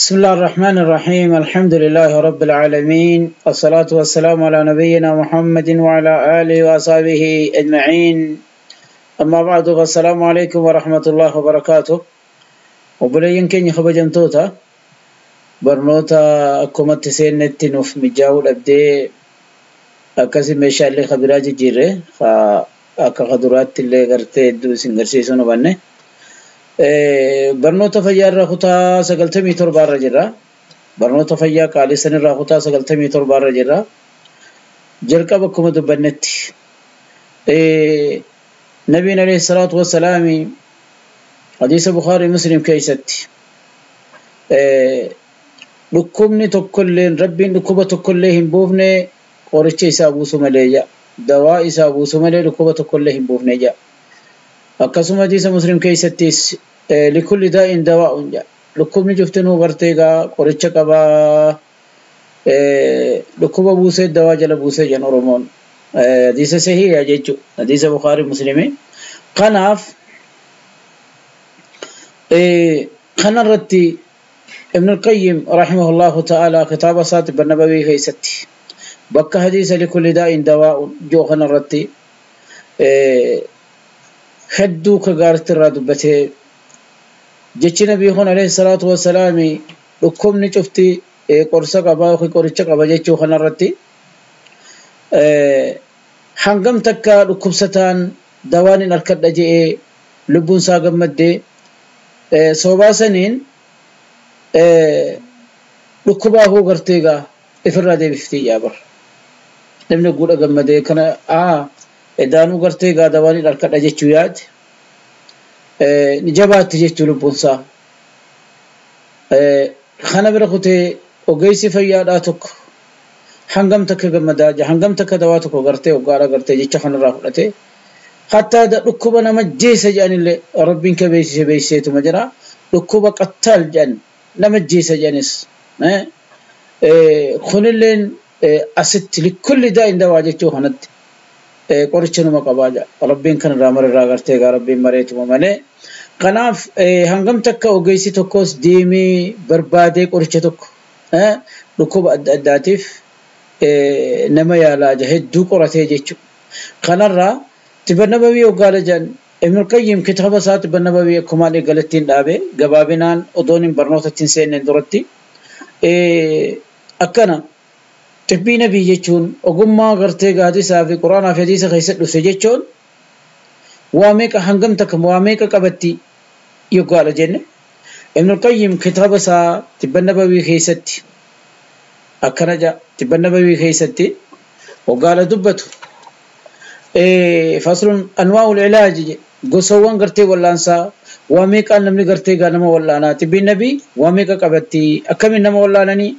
بسم الله الرحمن الرحيم. الحمد لله رب العالمين، الصلاة والسلام على نبينا محمد وعلى آله وأصحابه أجمعين. أما بعد، فالسلام عليكم ورحمة الله وبركاته. Obboleeyyan keenya kabajamtoota, barnoota akkumatti seennetti nuuf mijaa'uu dhabdee akkasi meeshaalee kabiraa jijjiirre akka kaduraatti illee gartee hedduu isin garsiisuu nu banne. Barnoota fayyaa irraa kutaa 97 irra jirra. Barnoota fayyaa qaalii sanirraa kutaa 97 irra jirra. Jalqaba akkuma dubbannetti Nabiin alayhi salaatu wassalaami hadiisa Bukaarii Muslim keessatti dhukkubni tokkolleen Rabbiin dhukkuba tokkollee hin buufne qoricha isaa buusu malee jedha. Dawaa isaa buusu malee dhukkuba tokkollee hin buufne jedha. Akkasuma hadiisa Muslim keessattis likulli daa'in dawaa'un jedha. Dhukkubni cuftinuu gartee egaa qoricha qabaa, dhukkuba buusee dawaa jala buusee jedhan Oromoon. Hadiisa sahiha jechuudha. Hadiisa Bukaarii Muslimii. Kanaaf kanarratti Ibn al-Qayyim rahimahullahu ta'ala kitaaba isaa Tibba Nabawii keessatti bakka hadiisa likulli daa'in dawaa'un joo kanarratti hedduu ka gaaritti irraa dubbatee jechi Nabii kun alayhi salaatu wassalaami dhukkubni cufti qorsa qabaa yookiin qoricha qaba jechuu kanarratti hangam takka dhukkubsataan dawaan hin harkadha je'ee lubbuun isaa gammaddee soobaa saniin dhukkubaa hoo gartee egaa ifirraa deebiftii yaa bar. Namni guudha gammadee kana edaanuu gartee egaa dawaan hin harkadha jechuu yaade ni jabaatti jechuu lubbuun isaa. Kana bira kutee ogeessi fayyaadhaa tokko hangam takka gammadaa jira, hangam takka dawaa tokko gartee hoggaadha gartee jecha kanarraa fudhatee hattaa dhukkuba nama jeessa jedhanillee Rabbiin ka beeksise beeksiseetuma jira. Dhukkuba qattaal jedhan nama jeessa jedhanis kunilleen asitti likulli daa'in dawaa jechuu kanatti qoricha numa qabaa jira. Rabbiin kanarraa mararraa gartee egaa Rabbiin mareetuma malee. Kanaaf hangam takka ogeessi tokkos deemee barbaadee qoricha tokko dhukkuba adda addaatiif nama yaalaa jira hedduu qoratee jechuudha. Kanarraa Tibba Nabawii hoggaala jedhan Ibn al-Qayyim kitaaba isaa Tibba Nabawii akkumaan eegalattiin dhaabe gabaabinaan odoon hin barnoota ittiin seenneen duratti akkana xibbii nabii jechuun ogummaa gartee hadiisaa fi quraanaa fi hadiisa keessatti dhufte jechuun waa meeqa hangam takka waa meeqa qabatti yoggaadha jenne. Ibn al-Qayyim kitaaba isaa Tibba Nabawii keessatti akkana jedha. Tibba Nabawii keessatti hoggaala dubbatu faslun anwaa'ul ilaaji gosawwan gartee wallaansaa waa meeqaan namni gartee gaa nama wallaanaa xibbiin nabii waa meeqa qabatti akkamiin nama wallaananii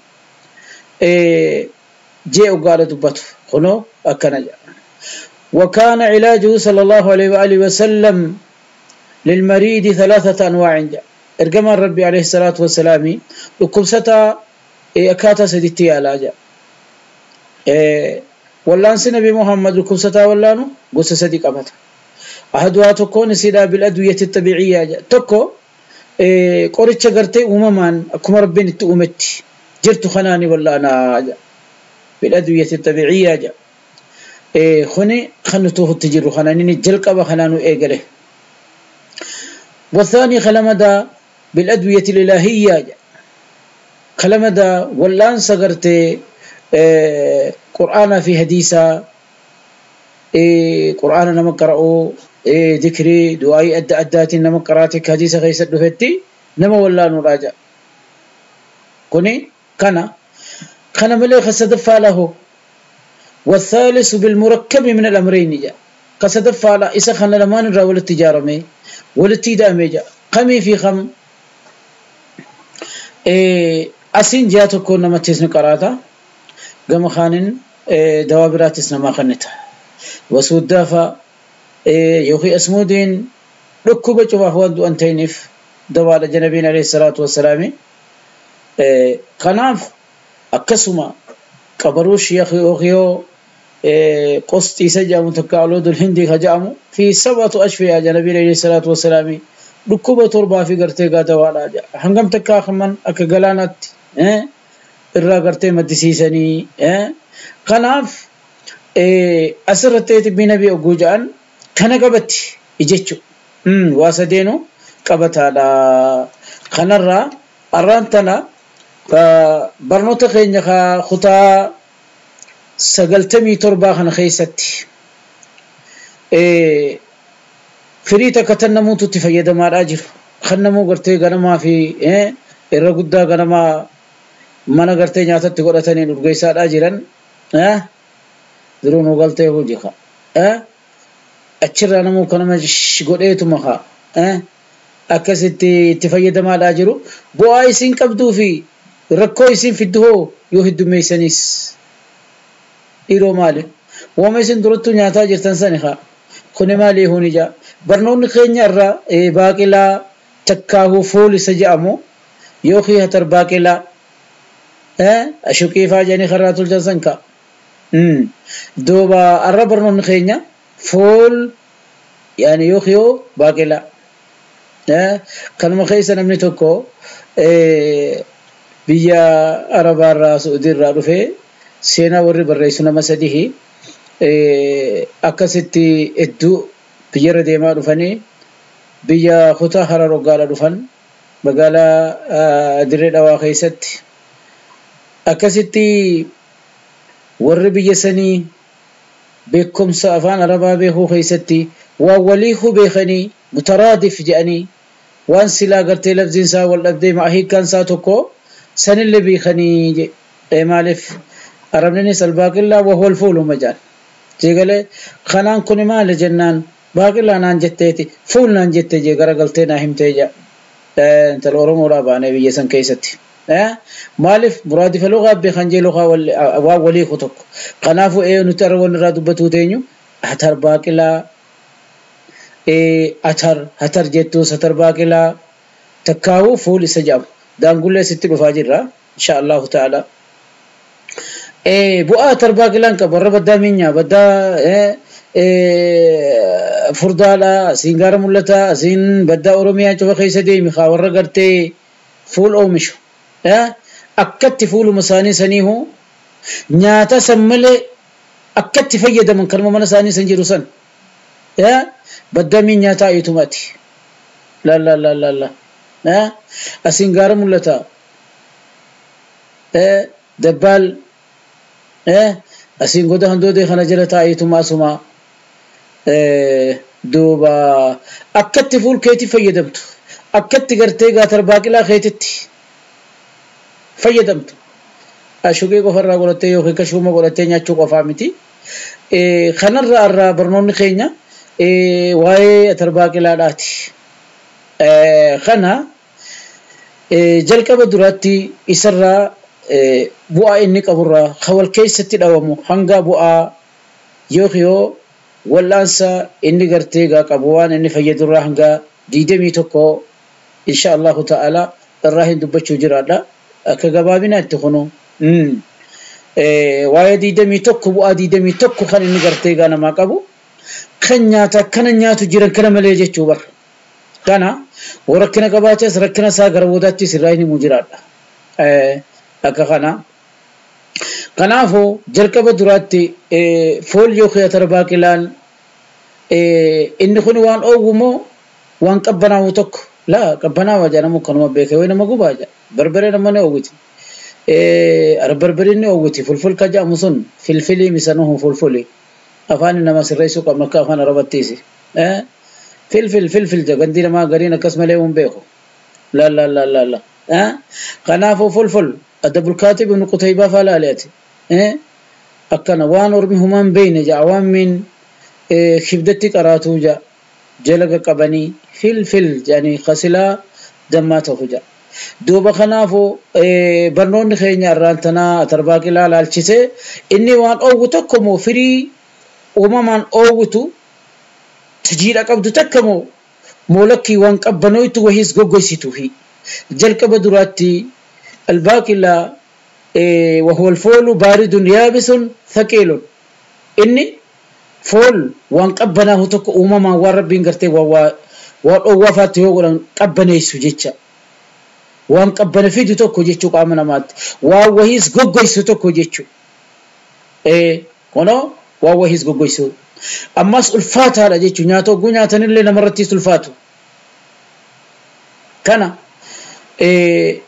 jee hoggaala dubbatu kunoo akkana jedha. وكان علاجه صلى الله عليه وآله وسلم للمريض 3 أنواع جاء. إرجمان ربي عليه الصلاة والسلام لكبستا أكاتا سدتي على جاء. ولان نبي محمد لكبستا ولانو قصة سدي قبتا. أحدها تكون سيدا بالأدوية الطبيعية جاء. تكو قريتش قرتي أممان أكما ربين التؤمتي جرت خناني ولا أنا جاء. بالأدوية الطبيعية جاء. خني خنتوه التجر خناني جلق وخنانو إيقله. والثاني خلمدا بالأدوية الإلهية خلمدا ولان سقرتي قرآن في حديثة قرآن نما قرأو ذكري دعائي أدى أداتي نما قرأتك حديثة غيسة دفتي نما ولان راجع كوني كان كان مليخ سدفع له. والثالث بالمركب من الأمرين جاء كسدفع له إسا خنا لمان راول التجارة مي والتيدا مي جاء قمي في خم أسين جاء تكون نما تسن قراتا قام خانن دوابرات تسن ما خنتها وسود دافا يوخي أسمودين ركوبة جوا هو أنتينف دوال جنبين عليه الصلاة والسلام خناف أكسما قبروش يخي أخيو قسطي سجامو تكالود الهندي خجامو في 7 أشفياء جنبين عليه الصلاة والسلام Dhukkuba torbaa fi gartee gaa dawaadha jedha. Hangam takka akaman akka galaanaatti irraa gartee maddisiisanii. Kanaaf asirratti xibbii nabii ogguu jedhan kana qabatti jechuudha. Waa sadeenu qabataadha. Kanarraa arraan tana barnoota keenya kutaa 97 kana keessatti firii takka tan namoota itti fayyadamaadhaa jiru. Kan namuu gartee ganamaa fi irra guddaa ganamaa mana gartee nyaatatti godhatanii urgeessaadhaa jiran. Duruu nu galtee hojii haa. Achirraa namuu kanama godheetuma haa. Akkasitti itti fayyadamaadhaa jiru. Bu'aa isin qabduu fi rakkoo isin fiddu hoo yoo heddummeessanis. Dhiiroo maali? Waama isin durattuu nyaataa jirtan sani haa. Kuni maali huni jaa? Barnoonni keenya irraa baaqilaa takkaahuu fool isa jedhamu yookiin hatar baaqilaa ashuqii faa jedhanii karaa tolchan san ka'a. Duuba arra barnoonni keenya fool yaani yookiin baaqilaa. Kanuma keessa namni tokko biyya Arabaarraa Suudiirraa dhufee seenaa warri barreessu nama sadihi akkasitti hedduu biyyarra deemaa dhufanii biyya kutaa Harar Hoggaadha dhufan magaalaa Dirree Dhawaa keessatti akkasitti warri biyya sanii beekumsa afaan Arabaa beekuu keessatti waan walii beekanii mutaraadif jedhanii waan silaa gartee lafziin isaa wal dhabdee hiikkaan isaa tokko sanillee beekanii maaliif arabninis albaaqillaa wahwal fuuluma jedhan. Jeegalee kanaan kuni maali jennaan baaqillaa naan jetteeti fuul naan jettee jee garagaltee naa himtee jedha. Intala Oromoodhaa baanee biyya san keessatti. Maaliif muraadifa lugaa beekan jee lugaa waan walii tokko. Kanaafuu nuti arra wanni irraa dubbatuu teenyu hatar baaqilaa atar hatar jettuus hatar baaqilaa takkaawuu fuul isa jedhamu. Daangullee sitti dhufaa jirra insha Allahu ta'ala. Bu'aa hatar baaqilaan qabu warra baddaa miinyaa baddaa furdaadha asiin gaara mul'ata asiin baddaa Oromiyaa cufa keessa deemi haa warra gartee fuul oomishu. Akkatti fuuluma isaanii saniihu nyaata san malee akkatti fayyadaman kanuma mana isaanii san jiru san. Baddaa miinyaa taa'eetumati. La la la la la. Asiin gaara mul'ata. Dabbaal asiin goda handoodee kana jala taa'eetuma asuma duuba akkatti fuul keetti fayyadamtu akkatti gartee gaatar baaqilaa keetitti fayyadamtu. Ashuqee qofarraa godhattee yookiin kashuuma godhattee nyaachuu qofaa miti. Kanarraa irraa barnoonni keenya waa'ee atar baaqilaadhaati. Kana jalqaba duraatti isarraa bu'aa inni qaburraa wal keessatti dhawamu hanga bu'aa yookiin wal'aansa inni gartee gaa qabu waan inni fayyadurraa hanga 21 insha Allahu ta'ala irraa hin dubbachuu jiraadha. Akka gabaabinaatti kunu waa'ee 21 bu'aa 21 kan inni gartee gaa namaa qabu kan nyaata akkana nyaatu jiran kana malee jechuu bara. Kana rakkina qabaates rakkina isaa gara boodaattis irraa hin himu jiraadha. Akka kana kanaafuu jalqaba duraatti fool yookiin hatar baaqilaan inni kun waan oowwu moo waan qabbanaa'u tokko laa qabbanaawaa jedhamu kanuma beekee wayi nama gubaa jedha barbaree nama ni oowwiti. Barbareen ni oowwiti fulful ka jedhamu sun filfilii misanuhu fulfuli afaan nama sirreessuu qabnu akka afaan arabattiisi. Filfil filfil jedha gandii namaa gariin akkas malee hin beeku. La la la la la. Kanaafuu fulful adda bulkaatib ibnu Qutaybaa faa laaleeti. Akkana waan ormi humaan beeyne jedha waan min kibdatti qaraatuu jedha jala qaqqabanii filfil jedhanii kasilaa dammaa ta'u jedha. Duuba kanaafuu barnoonni keenya irraan tanaa atar baaqilaa laalchisee inni waan oowwu tokko moo firii uumamaan oowwitu tajiidha qabdu takka moo moolakkii waan qabbanooytu wahiis goggoysituufi. Jalqaba duraatti albaaqilaa وهو الفول بارد يابس ثقيل inni fool waan qabbanaahu tokko uumamaan waan rabbiin gartee Waan dhoowwaafaatti yoo godhan qabbaneessu jecha. Waan qabbana fidu tokko jechuu qaama namaatti. Waan wahiis goggoysu tokko jechuu. Kunoo waan wahiis goggoysu. Ammas ulfaataadha jechuu nyaata hogguu nyaatanillee namarrattis ulfaatu. Kana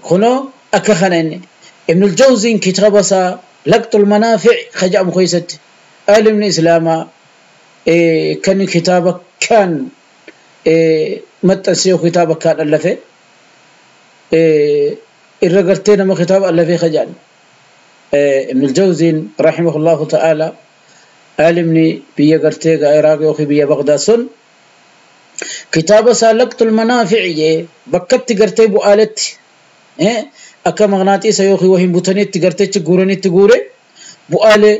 kunoo akka kana inni. Ibn al-Jawziin kitaaba isaa Laqxul Manaafic ka jedhamu keessatti aalimni Islaamaa kan kitaaba kan maxxansee kitaaba kaan allafe irra gartee nama kitaaba allafee ka jedhan. Ibn al-Jawziin rahimahullahu ta'ala aalimni biyya gartee Iraaq yookiin biyya Bagdaad sun kitaaba isaa Laqxul Manaafic jee bakkatti gartee bu'aaletti akka maqnaaxiisa yookiin wahiin butaniitti garteechi guuranitti guure bu'aalee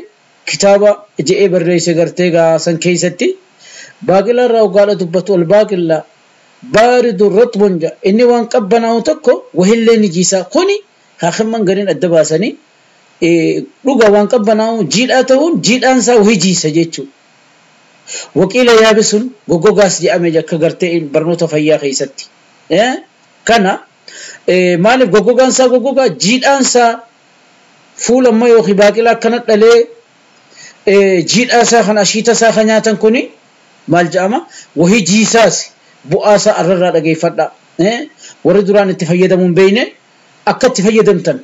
kitaaba je'ee barreesse gartee san keessatti baaqilaa irraa ogaadha dubbatu ol baaqillaa baaridu ratbun ja inni waan qabbanaa'u tokko wahillee ni jiisa kuni haakimman gariin adda baasanii dhuga waan qabbanaa'u jiidhaa ta'uun jiidhaan isaa wahii jiisa jechuudha. Waqiila yaabisuun goggogaas jedhame akka gartee barnoota fayyaa keessatti. Kana maaliif goggogaan isaa goggogaa jiidhaan isaa fuula amma yookiin baaqilaa akkana dhalee jiidhaa isaa kan ashiita isaa kan nyaatan kuni maal jedhama wahii jiisaas bu'aa isaa arrarraa dhageeffadha. Warri duraan itti fayyadamuun beeyne akka itti fayyadamtan.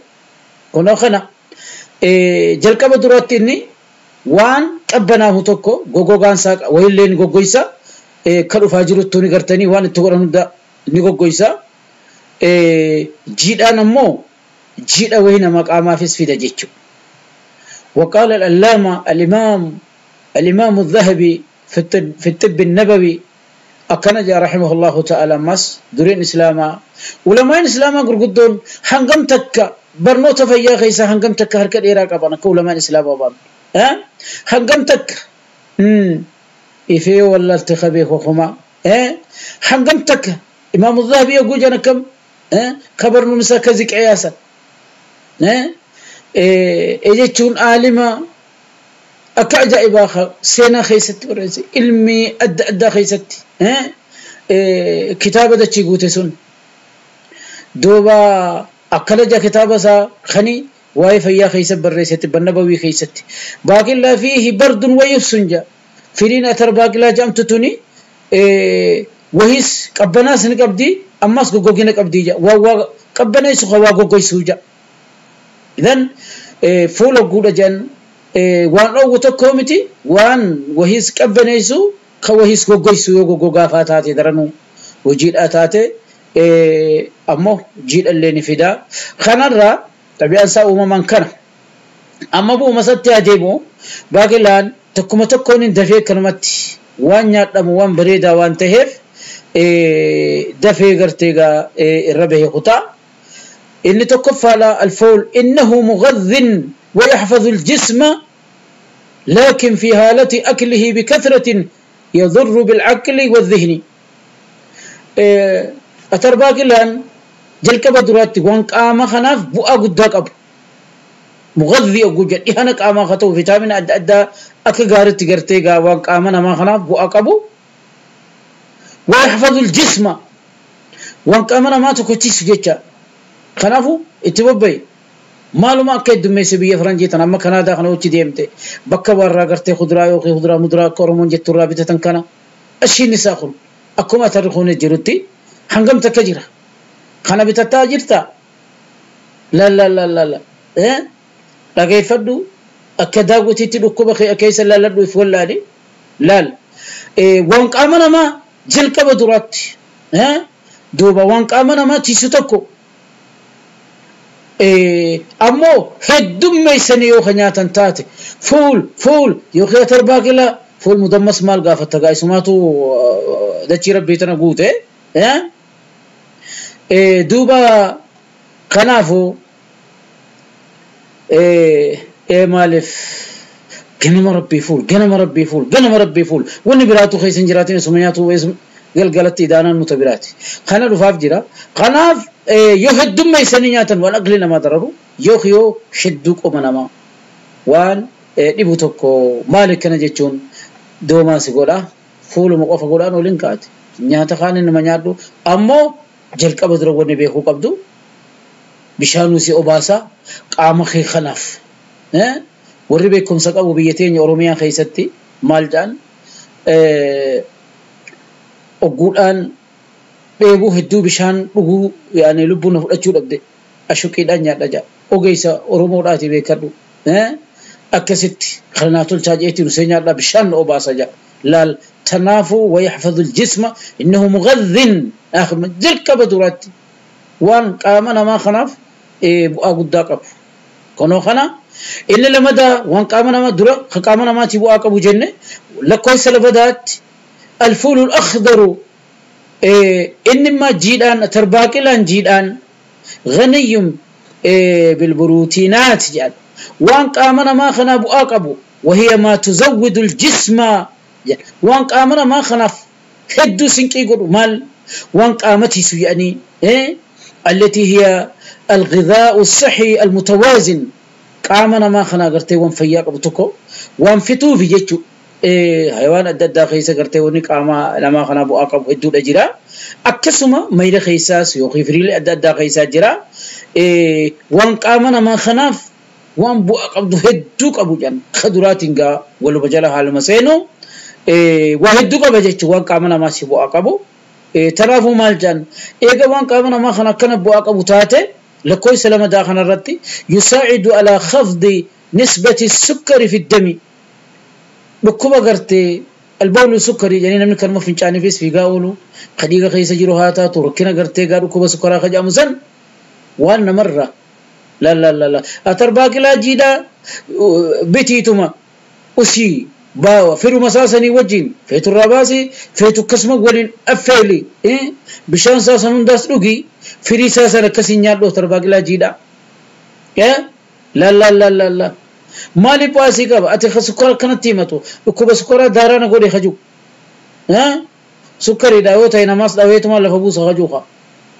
Kunoo kana jalqaba duraatti inni waan qabbanaahu tokko goggogaan isaa wayillee ni goggoysa ka dhufaa jiruttuu ni gartanii waan itti godhan hunda ni goggoysa. Jiidhaan ammoo jiidha wayii nama qaamaafis fida jechuudha. وقال العلامة الإمام الذهبي في الطب النبوي أكنجا رحمه الله تعالى مس درين إسلاما علماء إسلاما قرقدون هنقم تكا برنوتا فيا خيسا هنقم تكا هركة إيراك أبانا كعلماء إسلام أبان هنقم تكا إفيه ولا التخبيه وخما هنقم تكا إمام الذهبي يقول جانا كم خبر نمسا كذك عياسا إجتون عالمة akka ajaa'ibaa seenaa keessatti barreesse ilmi adda addaa keessatti kitaaba dachii guute sun duuba akkana jaa kitaaba isaa kani waa'ee fayyaa keessa barreessetti bannabawii keessatti baaqillaa fiihi bardun wayibsun jaa firiin atar baaqilaa jedhamtu tuni wahis qabbanaas ni qabdi ammas goggogina qabdi jaa waa qabbaneessu waa goggoysuu jaa idan fuula guudha jedhan waan dhoowwu tokko miti waan wahiis qabbaneessu ka wahiis goggoysu yoo goggogaafaa taate daranuu hojiidhaa taate ammoo jiidhallee ni fidaa. Kanarraa xabi'aan isaa uumamaan kana amma bu'uma isatti adeemu baaqilaan tokkuma tokkoon hin dafee kanumatti waan nyaadhamu waan bareedaa waan ta'eef dafee gartee gaa irra bahee kutaa. Inni tokkoffaadha alfool innahu mughadhin ويحفظ الجسم لكن في حالة أكله بكثرة يضر بالعقل والذهن. أترباك الآن جلك بدرات وانك آما خناف بؤا قداك أبو مغذي أقول جل إهانك آما خطو فيتامين أدى أدى أكا غارت تغرتيغا وانك آما نما خناف بؤا قبو ويحفظ الجسم وانك آما نما تكتيس جيتشا خنافو اتببي maaluma akka heddummeesse biyya faranjii tan amma Kanaadaa kana hojii deemte bakka warraa gartee kuduraa yookiin kuduraa muduraa akka Oromoon jettu irraa bitatan kana ashiin isaa kun akkuma atarri kun jirutti hangam takka jira kana bitattaa jirta la la la la la dhageeffadhu akka daawwitiitti dhukkuba keessa laalladhu if wallaali laal waan qaama namaa jalqaba duraatti duuba waan qaama namaa tiisu tokko ammoo heddummeessanii yoo ka nyaatan taate fuul fuul yookiin atar baaqilaa fuul mudammas maal gaafatta gaa isumaatu dachii rabbii tana guute duuba kanaafuu maaliif ganama rabbii fuul ganama rabbii fuul ganama rabbii fuul wanni biraatu keessa hin jiraatin isuma nyaatu galgalatti idaanaan nuta biraati kana dhufaaf jira kanaaf yoo heddummeessanii nyaatan waan aqli namaa dararu yoo hedduu qoma namaa waan dhibu tokko maali kana jechuun doomaa si godha fuuluma qofa godhaan waliin kaate. Nyaata kaan nama nyaadhu. Ammoo jalqaba dura wanni beekuu qabdu bishaanuu si obaasa qaama kee kanaaf. Warri beekumsa qabu biyya teenya Oromiyaa keessatti maal jedhan ogguudhaan dheebuu hedduu bishaan dhuguu yaani lubbuun na fudhachuu dhabde ashuqiidhaan nyaadha jedha. Ogeessa Oromoodhaati beekadhu. Akkasitti kana naa tolchaa jeetti nusee nyaadha bishaan na obaasa jedha. Laal tanaafuu wayaxfadhu aljisma innahu mughadhin jalqaba duraatti waan qaama namaa kanaaf bu'aa guddaa qabu. Kunoo kana inni lamadaa waan qaama namaa dura qaama namaatii bu'aa qabu jenne lakkoofsa lamadaatti alfuulu al-akhdaru inni immaa jiidhaan tarbaaqilaan jiidhaan ghaniyyum bilburuutiinaat jedhan waan qaama namaa kanaa bu'aa qabu wahiya maa tuzawwidu aljisma waan qaama namaa kanaaf hedduu sinqii godhu maal waan qaama tiisu jedhanii التي هي الغذاء الصحي المتوازن qaama namaa kana gartee waan fayyaa qabu tokko waan fituufi jechuudha. Hayawaan adda addaa keessa gartee wanni qaama namaa kanaa bu'aa qabu hedduudha jira. Akkasuma mayra keessaas yookiin firiilee adda addaa keessaa jira. Waan qaama namaa kanaaf waan bu'aa qabdu hedduu qabu jedhan. Ka duraatiin gaa waluma jala haaluma seenu waa hedduu qaba jechuudha waan qaama namaa si bu'aa qabu. Tanaafuu maal jedhan eega waan qaama namaa kana akkana bu'aa qabu taate lakkoofsa lamadaa kanarratti yusaacidu alaa khafdi nisbati sukkari fi dami dhukkuba gartee albawlu sukkarii jedhanii namni kanuma fincaaniifis fiigaa oolu ka dhiiga keessa jiru haa taatu rakkina gartee gaa dhukkuba sukkaraa ka jedhamu san waan namarra la la la la atarbaaqilaa jiidhaa bitiituma usii baawa firuma saasanii wajjin feeturraa baasi feetu akkasuma waliin affeeli bishaan saasan hundaas dhugi firii saasan akkasiin nyaadhu atarbaaqilaa jiidhaa la la la la la maaliif baasii qaba ati sukkara akkanatti himatu dhukkuba sukkaraa daaraana godhe haju sukkariidha yoo ta'e namaas dhaweetuma lafa buusa hajuu qa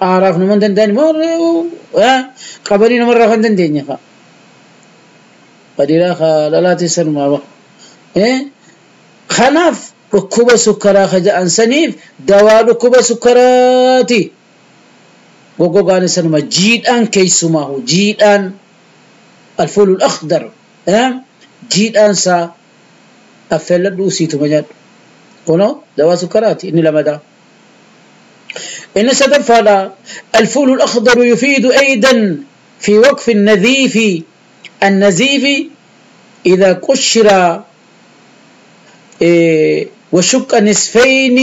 aaraaf nama hin danda'ani qabanii namarraa kan dandeenye fa qadiraa ka dhalaati sanumaa ba kanaaf dhukkuba sukkaraa ka ja'an saniif dawaa dhukkuba sukkaraati goggogaan sanuma jiidhaan keessumaahu jiidhaan alfuulu al-akhdar jiidhaan isaa affeelladhu usiituma nyaadhu kunoo dawaa sukkaraati inni lamadaa. Inni sadaffaadha alfuulu al-akhdaru yufiidu aydan fi waqfi an-nadhiifi an-naziifi idha qushira وشق نصفين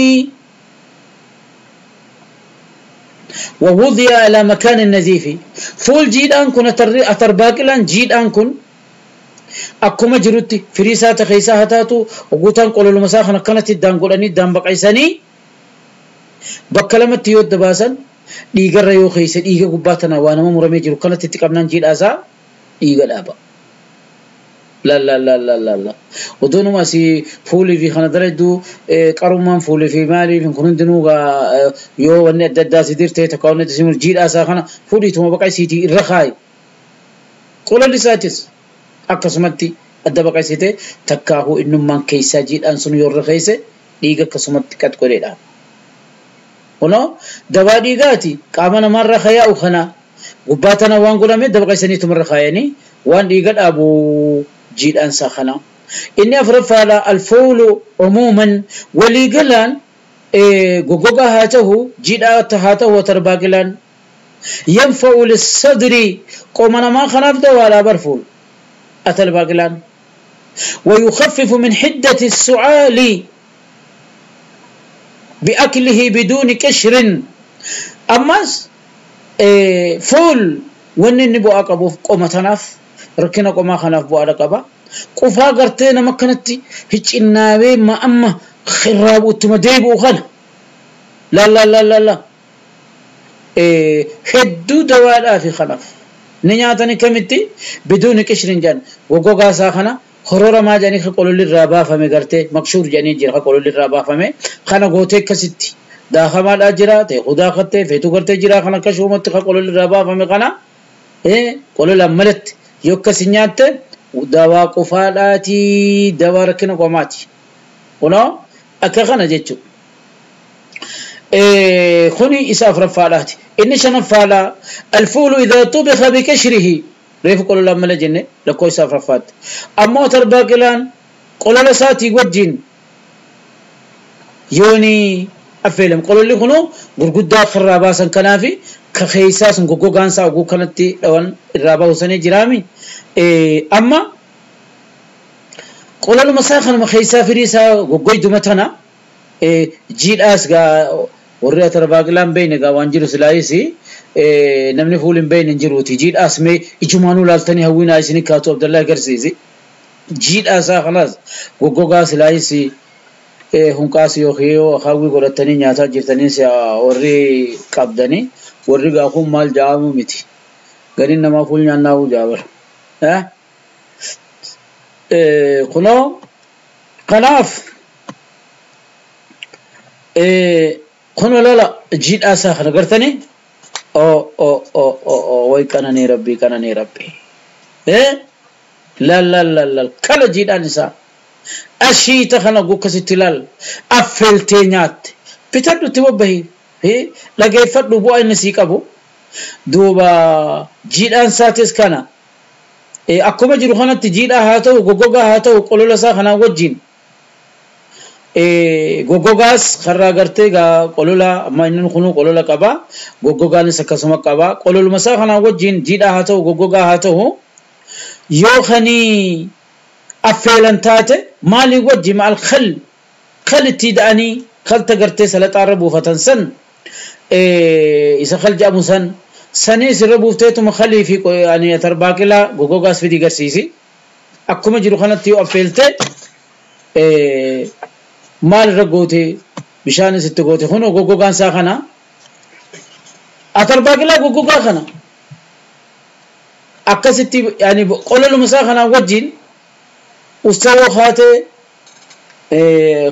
ووضع على مكان النزيف فول جيدان كن أترباقلان جيدان كن akkuma jirutti firii isaa ta keessaa haa taatu oguutaan qololuma isaa kan akkanatti iddaan godhanii iddaan baqaysanii bakka lamatti yoo adda baasan dhiigarra yoo keessa dhiiga gubbaa tana waa nama muramee jiru kanatti itti qabnaan jiidhaa isaa dhiiga dhaaba. La la la la la la. Odoonuma asii fuulii fi kana daladduu qarummaan fuulii fi maalii fi kun hundinuu yoo wanni adda addaa si dirtee takka wanni adda si jiidhaa isaa kana fuudhiituma baqaysiitii irra kaayi. Qololli isaatis akkasumatti adda baqaysite takkaahuu innummaan keessaa jiidhaan sun yoo irra keesse dhiiga akkasumatti qad godheedha. Kunoo dawaa dhiigaati qaama namaarra kayaa'u kana gubbaa tana waan godhame adda baqaysaniituma irra kaayanii waan dhiiga dhaabu jiidhaan isaa kana. Inni afuraffaadha alfuulu umuuman waliigalaan goggogaa haa ta'u jiidhaa haa ta'u tarbaaqilaan yanfa'u lissadri qoma namaa kanaaf dawaadhaa barfuul. أتى الباقلان ويخفف من حدة السعال بأكله بدون كشر أماس فول ونن بو أقبو قوم تناف ركنا قوم خناف بو أقبا قفا قرتين مكنتي هيك النابي ما أما خراب وتمديب وخنا لا لا لا لا لا هدو دواء في خناف ni nyaatani kamitti biduuni qishrin jedhan goggogaa isaa kana horora maa jedhanii ka qololli irraa baafame gartee makshuur jedhanii jira ka qololli irraa baafame kana gootee akkasitti daakamaadhaa jira teekuu daakattee feetuu gartee jira kana akka shuumatti ka qololli irraa baafame kana qololaan malatti yoo akkasi nyaatte dawaa qufaadhaatii dawaa rakkina qomaati kunoo akka kana jechuudha. Kuni isa afuraffaadhaati. Inni shanaffaadha alfuulu idaa xubika bikashrihi reefu qololaan mala jenne lakkoo isa afuraffaatti. Ammoo tarbaaqilaan qolola isaatii wajjin yooni affeelam qololli kunu gurguddaa irraa baasan kanaafi ka keeysaa sun goggogaan isaa oguu kanatti dhawan irraa bahu jiraami. Amma qololuma isaa kanuma keeysaa firii isaa goggoyduma tana jiidhaas gaa warri atarbaaqilaan beeyne gaa waan jiru silaayis namni fuul hin beeyne hin jiruuti. Jiidhaas mee ijumaanuu laaltanii hawwiinaa isinii kaatu Abdallaa agarsiisi. Jiidhaa isaa kanaas goggogaa silaayis hunqaas yookiin hawwii godhatanii nyaataa jirtanii warri qabdanii warri gaa kun maal ja'amu miti. Gariin namaa fuul nyaannaa'uu jaabara. Kunoo kanaaf kunoo lala jiidhaa isaa kana gartanii o way qananii rabbii qananii rabbii. Laal laal laal laal kala jiidhaan isaa. Ashiita kana gukkasitti laal affeeltee nyaatte bitadhu itti bobbahi dhageeffadhu bu'aa inni sii qabu. Duuba jiidhaan isaatis kana akkuma jiru kanatti jiidhaa haa ta'u goggogaa haa ta'u qolola isaa kanaan wajjin goggogaas karraa gartee gaa qolola amma inni kunuu qolola qaba goggogaanis akkasuma qaba qololuma isaa kanaan wajjin jiidhaa haa ta'u goggogaa haa ta'u yoo kanii affeelan taate maalii wajji maal khal khal itti da'anii khalta gartee salaxaarra buufatan san isa khal jedhamu san saniis irra buufteetuma khalii fi tarbaaqilaa goggogaas fidii garsiisi. Akkuma jiru kanatti yoo affeelte maal irra goote bishaanis itti goote kunoo goggogaan isaa kana atarbaaqilaa goggogaa kana akkasitti qololuma isaa kanaan wajjin ustawoo haatee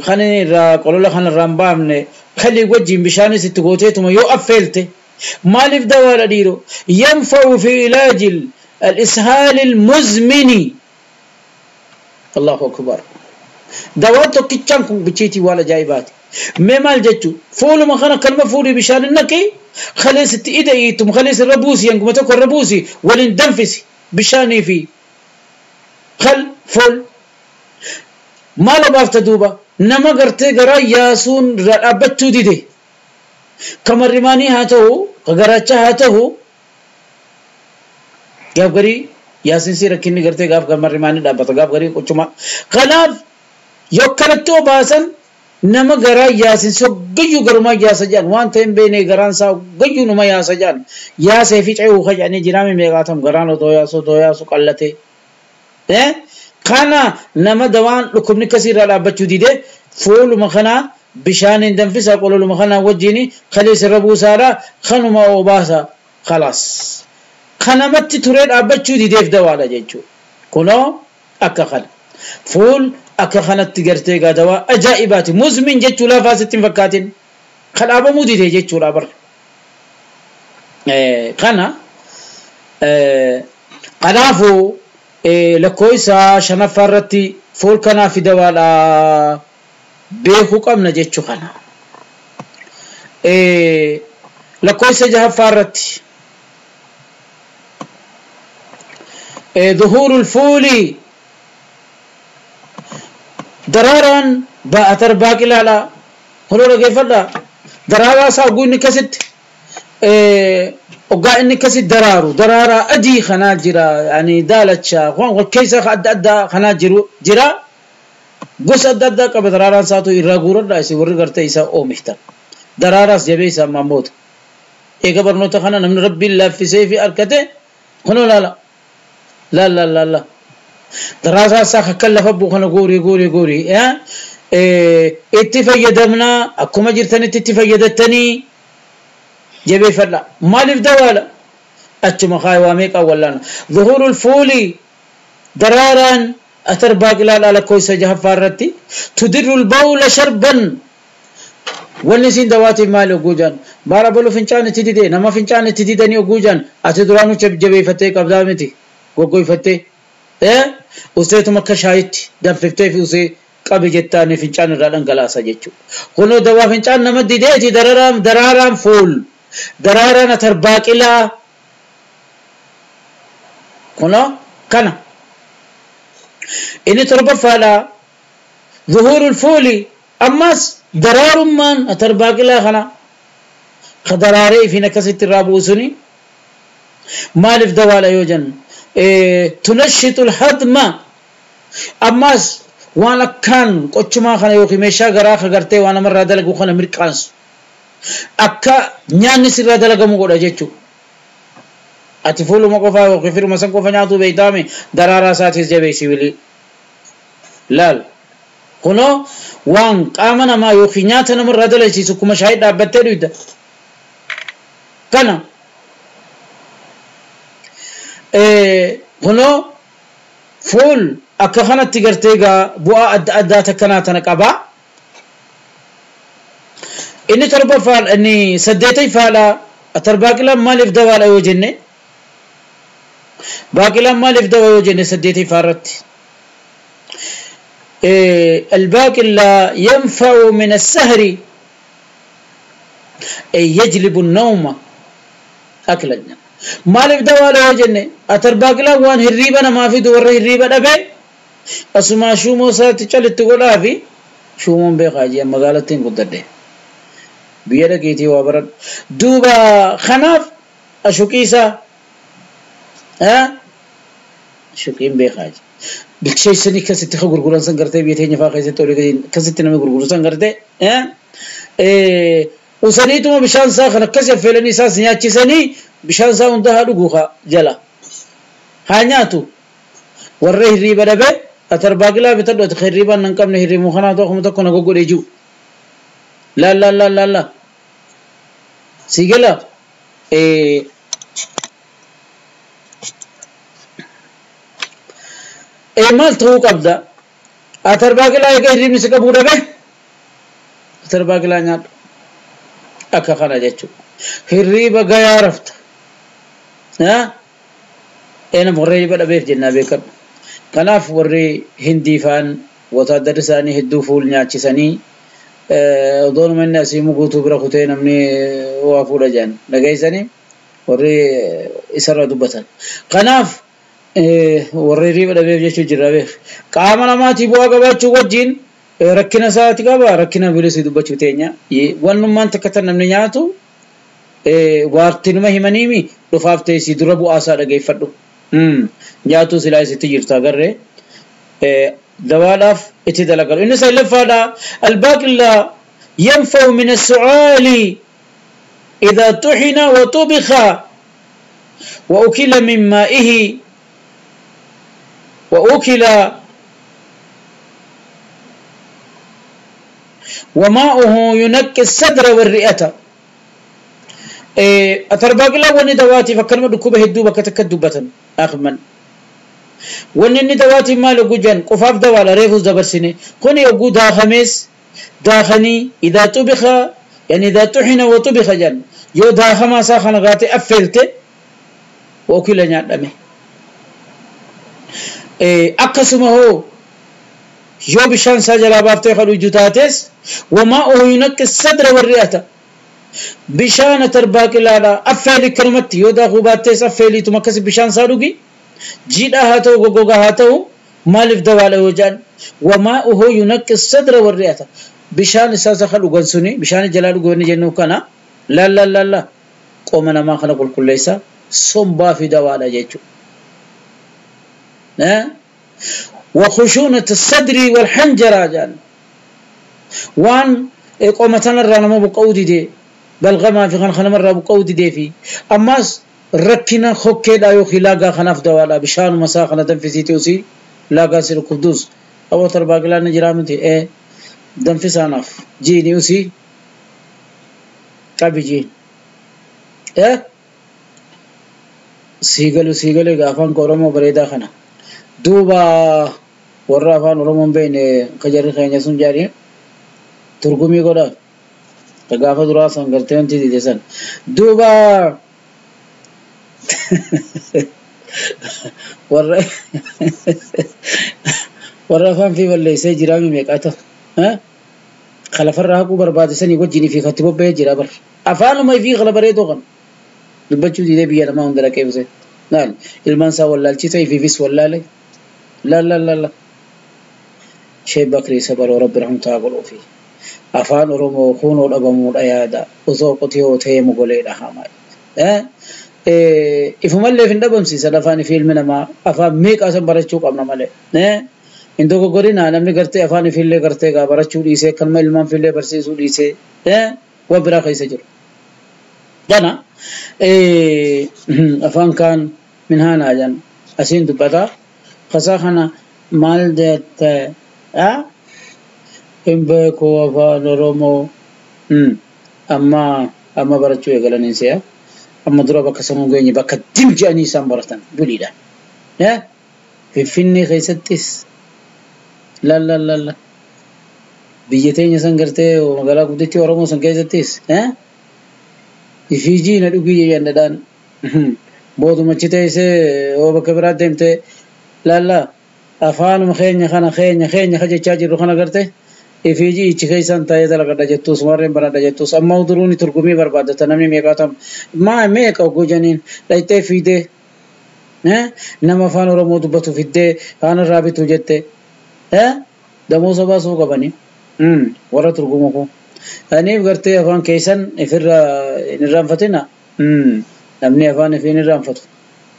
kan irraa qolola kana irraa hin baafne kalii wajjin bishaanis itti gooteetuma yoo affeelte maaliif dawaadha dhiiroo yanfa'u fi ilaaji al-ishaal al-muzmini. Allahu akbar. Dawaan tokkichaan kun bichiitii waan ajaa'ibaati. Mee maal jechuu fuuluma kana kanuma fuulii bishaan naqi khalees itti ida'iitum khalees irra buusi hanguma tokko irra buusi waliin danfisi bishaanii fi khal fuul maal obaafta duuba nama gartee garaa yaasuun irraa dhaabbachuu dide kamarrimaanii haa ta'u ka garaachaa haa ta'u gaaf garii yaasinsii rakkinni gartee gaaf kamarrimaanii dhaabbata gaaf garii quchuma kanaaf yoo kanatti obaasan nama garaa yaasinsi hoggayyuu garumaa yaasa jedhan waan ta'e hin beekne garaan isaa hoggayyuu numa yaasa jedhan yaasee fi ce'uu ka jedhanii jiraame meeqaatam garaan otoo yaasu otoo yaasu qallatee. Kana nama dawaan dhukkubni akkasii irraa dhaabbachuu dide fuuluma kanaa bishaaniin danfisaa qololuma kanaa wajjin kalees irra buusaadha kanuma obaasa khalaas. Kanamatti turee dhaabbachuu dideef dawaadha jechuudha. Kunoo akka kana fuul akka kanatti gartee gaa dawaa ajaa'ibaati. Muzmin jechuu lafaa sitti hin fakkaatin kan dhaabamuu dide jechuudha bara. Kana kanaafuu lakkoo isaa shanaffaa irratti fuul kanaaf dawaadha beekuu qabna jechuu kana. Lakkoo isa jahaffaa irratti ظهور الفول daraaraan ba'atar baaqilaadha. Kunoo dhageeffadha. Daraaraa isaa oguu inni akkasitti oggaa inni akkasitti daraaru daraaraa adii kanaa jira yani daalacha waan wal keessa adda addaa kanaa jiru jira gosa adda addaa qaba daraaraan isaatu irraa guuradha isin warri gartee isaa oomishtan. Daraaraas jabeessa ammaan booda. Eega barnoota kana namni rabbiin laaffisee fi harkate kunoo laala. Laal laal laal laal. Daraaraa isaa akka lafa bu'u kana guurii guurii guurii. Itti fayyadamnaa akkuma jirtanitti itti fayyadattanii jabeeffadha. Maaliif dawaadha? Achuma kaayee meeqa wallaana. Zuhurul fuuli daraaraan atar baaqilaadhaa lakkoofsa jahaffaa irratti tudirrul bawla sharban wanni isin dawaatiif maali oguu jaan baara balu fincaan itti didee nama fincaan itti didanii oguu jaan ati duraanuu jabeeffattee qabdaa miti goggoyfattee useetuma akka shaayitti danfiftee fi usee Qabi jettaanii fincaan irraa dhangalaasa jechuudha. Kunoo dawaa fincaan nama dideeti daraaraan fuul daraaraan atarbaaqilaa kunoo kana. Inni torbaffaadha zuhuurul fuuli ammas daraarummaan atarbaaqilaa kana ka daraaree ifiin akkasitti irraa bu'u suni maaliif dawaadha yoo jennu tunashitul hadma ammas waan akkaan qochumaa kana yookiin meeshaa garaa ka gartee waan namarraa dalagu kana mirqaansu akka nyaanni sirraa dalagamu godha jechuudha. Ati fuuluma qofaa yookiin firuma san qofa nyaatu beeytaame daraaraa isaatis jabeessi wilii. Laal kunoo waan qaama namaa yookiin nyaata namarraa dalagsiisu kuma shaayii dhaabbattee dhuyda. Kana kunoo fuul akka kanatti gartee egaa bu'aa adda addaa takkanaa tana qabaa. Inni torbaffaan inni saddeetaffaadha atarbaaqilaan maaliif dawaadha yoo jenne baaqilaan maaliif dawa yoo jenne saddeetaffaa irratti الباقلا ينفع من السهر أي يجلب النوم أكلا maaliif dawaadha yoo jenne atarbaaqilaa waan hirriiba namaa fidu warra hirriiba dhabe asumaa shuumoo isaatti calitti godhaa fi shuumoon beekaa jee magaalattiin guddadhe biyya dhageetii waa baradhu duuba kanaaf ashuqiisaa ashuqiin beekaa jee bilcheessanii akkasitti ka gurguran san gartee biyya teenya fa'aa keessatti olii gadi akkasitti namni gurguru san gartee usaniituma bishaan isaa kan akkasi affeelanii isaas nyaachisanii bishaan isaa hunda haa dhuguu jala haa nyaatu warra hirriiba dhabe atarbaaqilaa bitadhu ati hirriibaan hin qabne hirriibuu kanaa tokko tokko na goggodhee jiru laal laal laal laal laal si gala maal ta'uu qabda atarbaaqilaa egaa hirriibni si qabuu dhabe atarbaaqilaa nyaadhu akka kana jechuudha hirriiba gayaa rafta nama warra hirriiba dhabeef jennaa beekadhu kanaaf warri hindii faan wataaddarri isaanii hedduu fuul nyaachisanii odoonuma inni asii guutuu bira kutee namni waa fuudha jedhan dhageessanii warri isarra dubbatan kanaaf warri hirriiba dhabeef jechuu jirra beek qaama namaatii bu'aa qabaachuu wajjin rakkina isaati qaba rakkina bilisii dubbachuu teenya wannummaan takka tan namni nyaatu waartinuma himaniimi dhufaaf teessii dura bu'aa isaa dhageeffadhu nyaatu silaa isitti jirta agarree dawaadhaaf itti dalagalu inni saglaffaadha albaaqillaa yanfa'u min as-su'aali idhaa tuxina wa tubikha wa ukila min maa'ihi wa ukila وماؤه ينقي الصدر والرئة أترباقلا وني دواتي فكرم دكوبة هدوبة كتكدوبة أخمن وني دواتي مالو جن قفاف دوالا ريفوز دبرسيني كوني يقو داخميس داخني إذا طبخ يعني إذا طحن وطبخ جن يو داخما ساخن غاتي أفلت وأكل نعلمه أقسمه yoo bishaan isaa jalaa baaftee kan dhugdu taates wamaa'uhu yunaqqi sadra warri'ata bishaan atarbaaqilaadha affeeli kanumatti yoo daakuu baattees affeeliituma akkasi bishaan isaa dhugi jiidhaa haa ta'u goggogaa haa ta'u maaliif dawaadha yoo jedhan wamaa'uhu yunaqqi sadra warri'ata bishaan isaa isa kan dhugan suni bishaan jalaa dhugu jennu kana laal laal laal laal qooma namaa kana qulqulleessa sombaa fi dawaadha jechuudha. وخشونة الصدر والحنجرة جان وان قومتنا الرانا مو بقودي دي بلغما في خن خن مرة بقودي دي في أما ركنا خوكي لا يوخي لاقا خناف دوالا بشان مساخنة تنفسي توسي لاقا سير قدوس أو ترباقلا نجرامتي إيه دنفساناف جيني وسي قابي جين إيه سيقلو سيقلو غافان كورمو بريدا خنا دوبا warra afaan Oromoon beekne ka jarri keenya sun jedhanii turgumii godhaaf ka gaafa duraa san gartee wanti dide san duuba warra Warra afaan fi balleessee jiraame meeqaata? Kalafarraa haquu barbaadisanii wajjin fi katti bobba'ee jira bar. Afaanuma fi kala bareedoo kan. Dubbachuu didee biyya namaa hunda dhaqee bise. Laal ilmaan isaa wallaalchise ifiifis wallaale. Laal laal laal. Sheek Bakrii Sabaroo Rabbi rahmataa godhuufi. Afaan Oromoo kunoo dhabamuudha yaada. Osoo qotiyoo ta'ee mogoleedha hamaa. Ifumallee hin dhabamsiisan afaan fi ilmi namaa afaan meeqaa san barachuu qabna malee. Hin dogoggorinaa namni gartee afaan ifiillee gartee gaa barachuu dhiisee kanuma ilmaan fiillee barsiisuu dhiisee waan biraa keessa jiru. Kana afaan kaan minhaanaa jedhan asiin dubbataa. Kasaa kana maal jette hin beeku afaan Oromoo amma amma barachuu eegalanii si'a. Amma dura bakka sanuu geenye bakka dim jedhanii isaan baratan buliidha. Finfinnee keessattis laal laal laal biyya teenya san gartee magaalaa guddittii Oromoo san keessattis ifiijii na dhugii jedhan boodumachi teessee yoo bakka biraa deemtee laallaa afaanuma keenya kana keenya keenya ka jechaa jirru kana garte ifiijii ichi keessan ta'ee dalagadha jettuus warreen baradha jettuus amma uduruuni turgumii barbaadata namni meeqaatam maa meeqa ogguu janiin dhayxee fiidee nama afaan Oromoo dubbatu fiddee afaan irraa bitu jette damoosa baasuu qabanii warra turgumu kun. Kaniif gartee afaan keessan ifirraa hin irraanfatina. Namni afaan ifii hin irraanfatu.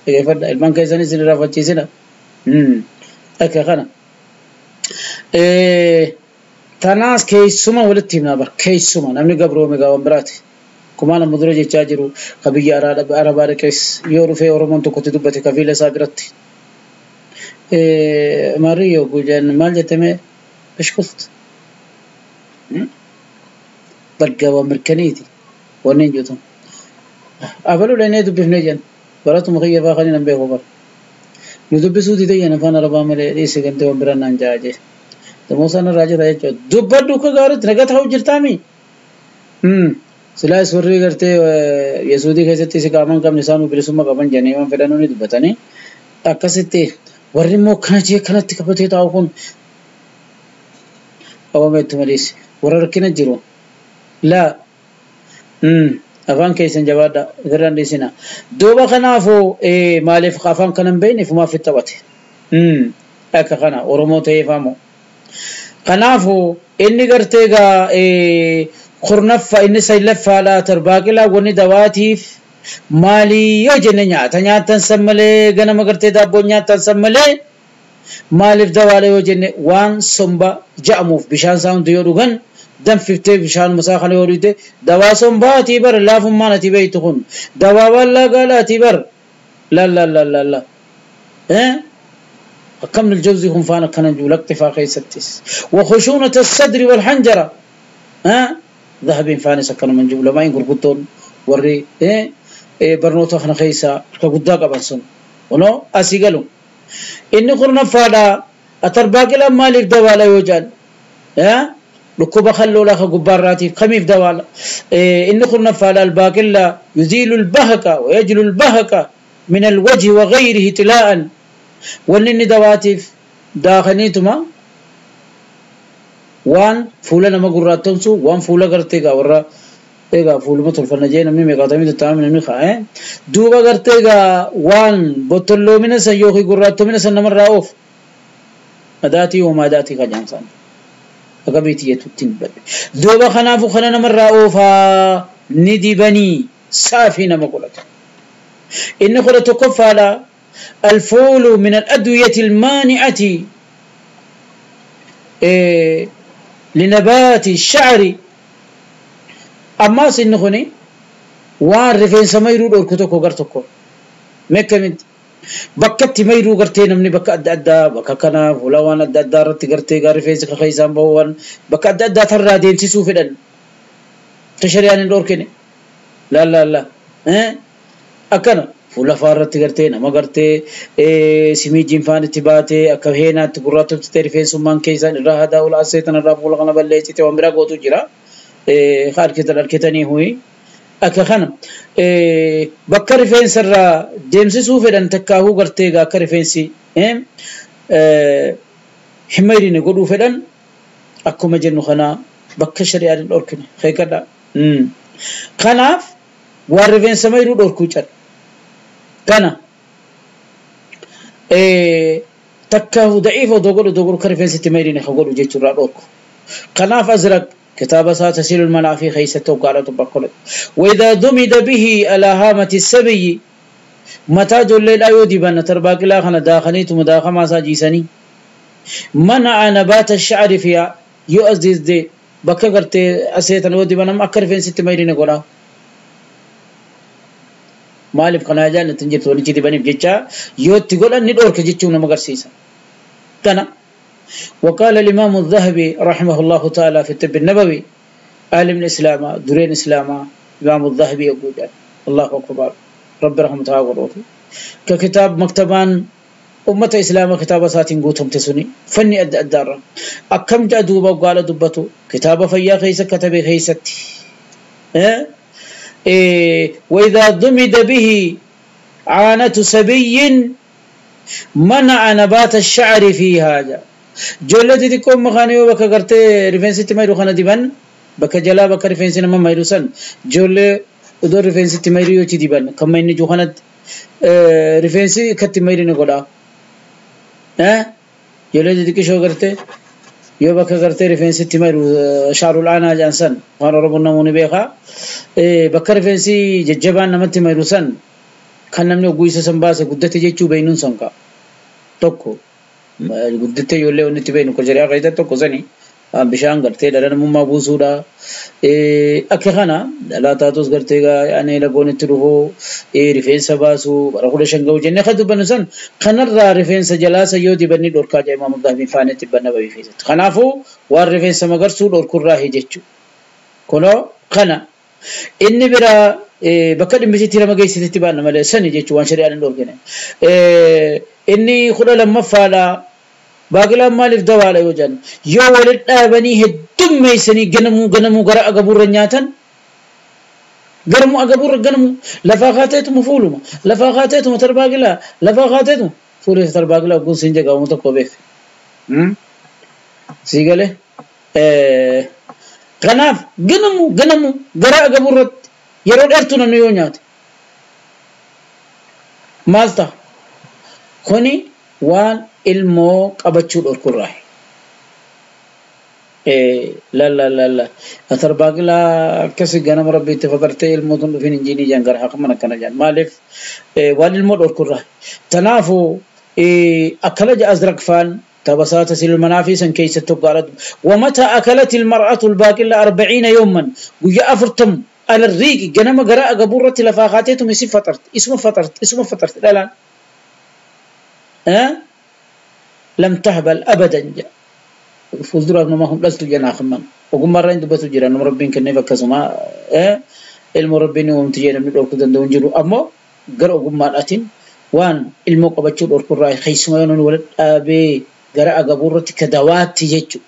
Dhaggeeffadha. Ilmaan keessanis hin irraanfachiisina. Akka kana. Tanaas keessuma walitti himna bar keessuma namni gabroome gaawan biraati. Kumaan amma dura jechaa jiru ka biyya Arabaa dhaqees yoo dhufee Oromoon tokkotti dubbate kafiila isaa biratti. Marii gujan maal jettame bishkult. Bargawa mirkaniiti wanni hin jirtu. Abaluu dhaqnee dubbifnee jenna. Baratuma kiyya fa'aa kan hin beeku bara. Nu dubbisuu didee jenna afaan Arabaa malee dhiise gantee waan biraan naan ja'a jee. Damoosaan irraa jira jechuudha. Dubbadhu akka gaariitti nagaa ta'uu jirtaami. Silaas warri gartee Yesuudii keessatti si qaaman qabne isaan bilisummaa qaban jedhanii waan fedhan ni dubbatanii. Akkasitti warri immoo kana jee kanatti qabatee taa'u kun qabameetti malees warra rakkina jiru. Laa afaan keessan jabaadha ofirraan dhiisina. Duuba kanaafuu maaliif afaan kana hin beekne ifumaaf itti taphate. Akka kana Oromoo ta'ee faamu. Kanaafuu inni gartee gaa kurnaffa inni saylaffaadha tarbaaqilaa wanni dawaatiif maalii yoo jenne nyaata nyaatan san malee ganama gartee daabboo nyaatan san malee maaliif dawaala yoo jenne waan somba ja'amuuf bishaan isaa hundi yoo dhugan danfiftee bishaan masaa kana yoo dhugde dawaa sombaatii bar laafummaan ati beektu kun dawaa wallaa gaalaatii bar la la la la la أكمل الجوزي هم فانا كان جولك فاقي ستس وخشونة الصدر والحنجرة ذهب فاني سكن من جولة ما ينقر قطون وري برنوتا خنا خيسا كقداق بنسون ونو أسيقلو إن قرنا فادا أترباقلا مالك دوالا يوجد ركوب خلو لها قباراتي خميف دوالا إن قرنا فادا الباقلا يزيل البهكة ويجل البهكة من الوجه وغيره تلاء ونني دواتف داخنيتما وان فولا نما قراتونسو وان فولا غرتيغا ورا egaa fuuluma tolfanna jee namni meeqaatamii tattaa'ame namni kaa'e duuba gartee egaa waan bottolloomina san yookiin gurraattomina san namarraa oofu adaatii homaa adaatii kajaamsaan akka beetii jettutti hin badde duuba kanaafuu kana namarraa oofaa ni dibanii saafii nama godhatu inni kudha tokkoffaadha الفول من الأدوية المانعة لنبات الشعر ammas inni kuni waan rifeensa mayruu dhorku tokko gar tokko meekamitti bakkatti mayruu gartee namni bakka adda addaa bakka kana fuula waan adda addaa irratti gartee gaa rifeensi kaka isaan bahu waan bakka adda addaa tarraa deemsisuu fedhan tashariyaan hin dhorkine laa laa laa akkana fuula faa irratti gartee nama gartee simiijiin faan itti baatee akka heenaatti gurraattumti ta'e rifeensummaan keessaan irraa hadaa ol asee tanarraa fuula kana balleessite waan biraa gootu jira. Harkitan harkitanii huyi akka kana bakka rifeensa irraa deemsisuu fedhan takkaahuu gartee egaa akka rifeensi Hin mayrine godhuu fedhan akkuma jennu kana bakka shari'aan hin dhorkine keekadha. Kanaaf waan rifeensa mayruu dhorkuu cal. Kana takka da'iif odoo godhu odoo godhu akka rifeensitti mayrine ka godhu jechuurraa dhorku. Kanaaf Azraq كتاب تسيل المنافي خيسته قالت بقول وإذا دمد به على هامة السبي متى جل لا يودي بأن ترباك لا خنا داخليت مداخمة ساجيسني منع نبات الشعر فيها يؤزز دي بكا قرتي أسيتا ودي بأن أكر فين ست ميرين قولا مالف خنا جان تنجي تولي جدي بني بجتا يوتي قولا ندورك جتشونا مقرسيسا كنا. وقال الإمام الذهبي رحمه الله تعالى في الطب النبوي عالم الإسلام درين إسلام الإمام الذهبي يقول الله أكبر رب رحمته وبركاته ككتاب مكتبان أمة إسلام كتاب ساتين قوتهم تسوني فني أدى الدار أكم جاء دوبا وقال دبته كتاب فيا خيسة كتب خيستي إيه وإذا ضمد به عانة سبي منع نبات الشعر في هذا جولتي تكون مخانيو بكا غرتي ريفنسي تميرو خنا ديبان بكا جلا بكا ريفنسي نما ميروسن جولة ودو ريفنسي تميرو يوتي ديبان كما إني جو خنا ريفنسي كتي ميري نقولا ها جولتي تكي شو غرتي يو بكا غرتي ريفنسي تميرو شعر العانا جانسن وانا ربنا موني بيخا بكا ريفنسي ججبان نما تميروسن كان نمني وقويسة سنباسة قدتي جيتشو بينون سنكا توكو guddattee ijoollee wanni itti beeknu shari'aa keessatti tokko sani bishaan gartee dhala namummaa buusuudha. Akka kana dhalaa taatus gartee yaani lagoon itti dhufuu rifeensa baasuu bara 15 ga'u jennee kan dubbannu san kanarraa rifeensa jalaasa yoo dibanni dhorkaa jedhama Imaam Dhahabiin faanetti banna babii keessatti. Kanaafuu waan rifeensa magarsuu dhorkurraa jechuudha. Kunoo kana inni biraa bakka dhimmisitti nama geessitetti baanna malee sani jechuun waan shari'aan hin dhorkine. Inni 12ffaadha. Baaqilaan maaliif dawaadha yoo jennu yoo walitti dhaabanii heddummeessanii ganamuu ganamuu gara agabuurra nyaatan garamuu agabuurra ganamuu lafaa kaateetuma fuuluma lafaa kaateetuma tarbaaqilaa lafaa kaateetuma fuulee tarbaaqilaa ogguun siin jagaamu tokko beek. Sii galee kanaaf ganamuu ganamuu gara agabuurratti yeroo dheertuu namni yoo nyaate maal ta'a? Kuni waan ilmoo qabachuu dhorkurraa. La la la la atarbaaqilaa akkasi ganama rabbi itti fatartee ilmoo tun dhufin injiinii jaan gara haqman akkana jaan maaliif waan ilmoo dhorkurraa. Tanaafuu akkana ja'a Azraq faan تبسات المنافي سن كيس التقارد ومتى أكلت المرأة الباقلة 40 يوما ويا أفرتم على الريق جنم قراء قبورة لفاخاتهم يسي فطرت اسمه فطرت اسمه فطرت لا لا أه؟ لم تهبل أبدا جاء فولدرا ما هم لست جنا خمم وقم مرة عند بتو جيران مربين كني فكزما أه؟ المربين ومتجينا من الأرض دون جلو أما قرأ قم مرأتين وان الموقع بتشور أركض راي خيسما ينون ولد أبي قرأ قبورة كدوات يجو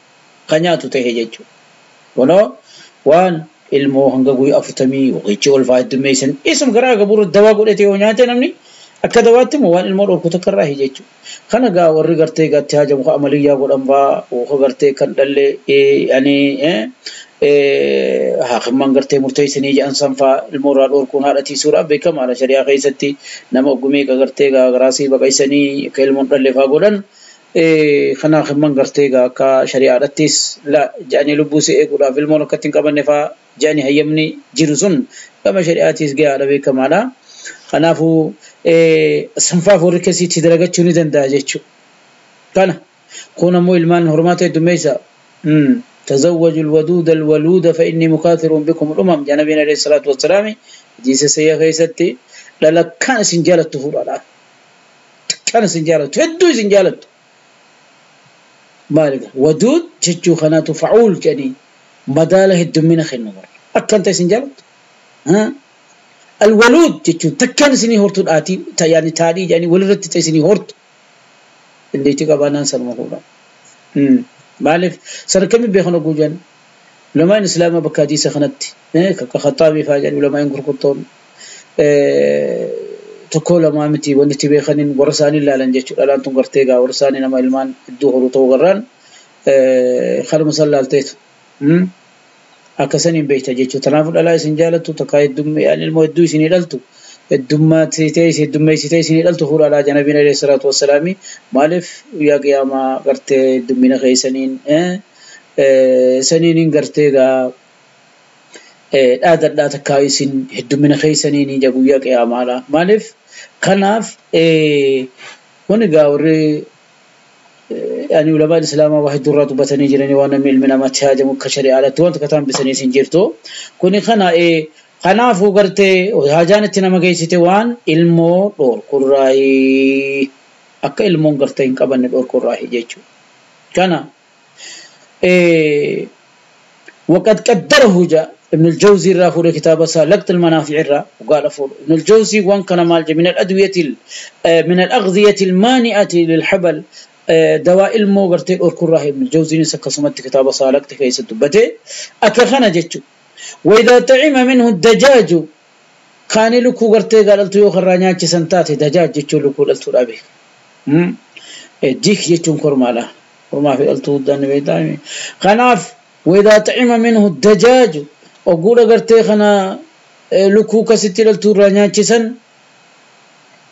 قناتو تهي يجو ولو وان ilmoo hanga guyyaa 40 waqichi ol faayidummeessan isum garaa gabuura dawaa godhate yoo nyaate namni akka dawaatti immoo waan ilmoo dhorku takka irraa jechuudha. Kana gaa warri gartee gaatti hajamu ka amaliyyaa godhan faa ka gartee kan dhallee ani haakimman gartee murteessanii jedhan san faa ilmoo irraa dhorkuun haadha tiisuudhaaf beekamaadha shari'aa keessatti nama ogumee ka gartee gaa garaasii baqaysanii akka ilmoon dhallee faa godhan. Kana haakimman gartee gaa akka shari'aadhattis la jedhanii lubbuu si eeguudhaaf ilmoon akkatti hin qabanne faa jedhanii hayyamni jiru sun gama shari'aatiis gahaadha beekamaadha. Kanaafuu sanfaaf warri keessatti dalagachuu ni danda'a jechuudha. Kana kun ammoo ilmaan hormaata heddummeessa. تزوجوا الودود الولود فإني مكاثر بكم الأمم جاء نبينا عليه الصلاة والسلام جيس سيا خيستي لا كان سنجالة تفور الآن كان سنجالة تهدو سنجالة مالك ودود جتشو خناتو فعول جاني مداله الدمين خير نظر أكنت سنجالة ها الولود جتشو تكن سني هورتو الآتي يعني تالي يعني ولدت تسني هورت اللي تقبلنا سلمه مالف سر كم بيخنو جوجان لما إن إسلام بكادي سخنت كخطابي فاجر ولما ينكر قطون تقول ما متي ونتي بيخنين ورساني لا لنجتشو لا أنتم قرتيجا ورساني نما إلمان الدهور وتوغران Kanuma san laalteetu. Akka saniin beekta jechuudha. Kanaafuu dhalaa isin jaalattu takka ilmoo hedduu isinii dhaltu heddummaatee heddummeessitee isinii dhaltu fuudhaadhaa janabiin alayhi salaatu wassalaami. Maaliif guyyaa qiyaamaa gartee heddummina keessaniin saniin gartee gaa dhaadadhaa takka isin heddummina keessaniin ija guyyaa qiyaamaadha. Maaliif kanaaf kuni gaa warri يعني علماء الإسلام واحد درات بتني جرني وأنا ميل من ما تهاجم كشريعة وانت كتام بسني سنجرتو كوني خنا إيه خنا فوقرتي وهاجانت نما جيستي وان علمو دور كراي أكا علمو قرتين قبل دور كراي جيتشو كان إيه وقد قدره جاء ابن الجوزي الرافور كتابه لقط المنافع الرا وقال فور ابن الجوزي وان كان مال من الأدوية من الأغذية المانئة للحبل دواء المو غرتي أوركو راهي ابن الجوزي نسك سمت كتابه صالقت كيس دبته أكخنا جتشو وإذا طعم منه الدجاج كان لكو غرتي قالت يو خرانيا سنتاتي دجاج جتشو لكو دلتو رابي ديك جتشو كرمالا كرما في دلتو دان بيتامي خناف وإذا طعم منه الدجاج وقول غرتي خنا لكو كستي دلتو رانيا سن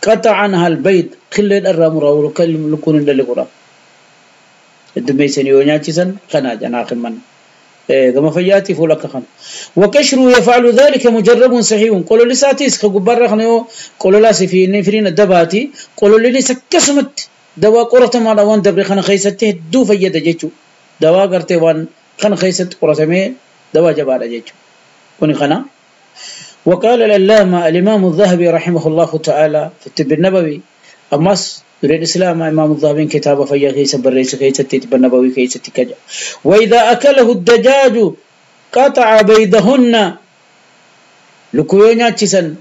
قطع عنها البيض كل الرام راول كل لكون اللي قرا الدميسن يونياتشن خنا جنا خمن كما فياتي فولك خن وكشر يفعل ذلك مجرب صحيح قولوا لي ساتيس خبر خنيو قولوا لا سفي نفرين الدباتي قولوا لي سكسمت دواء قرته ما وان دبر خن خيسته دو فيد جيتو دواء قرته وان خن خيست قرته مي دواء جبار جيتو كوني خنا. وقال العلامة الإمام الذهبي رحمه الله تعالى في الطب النبوي أمس يريد الإسلام إمام الذهبي كتابه في كيس بريس كيس الطب النبوي كيس كذا وإذا أكله الدجاج قطع بيضهن لكوينا تشسن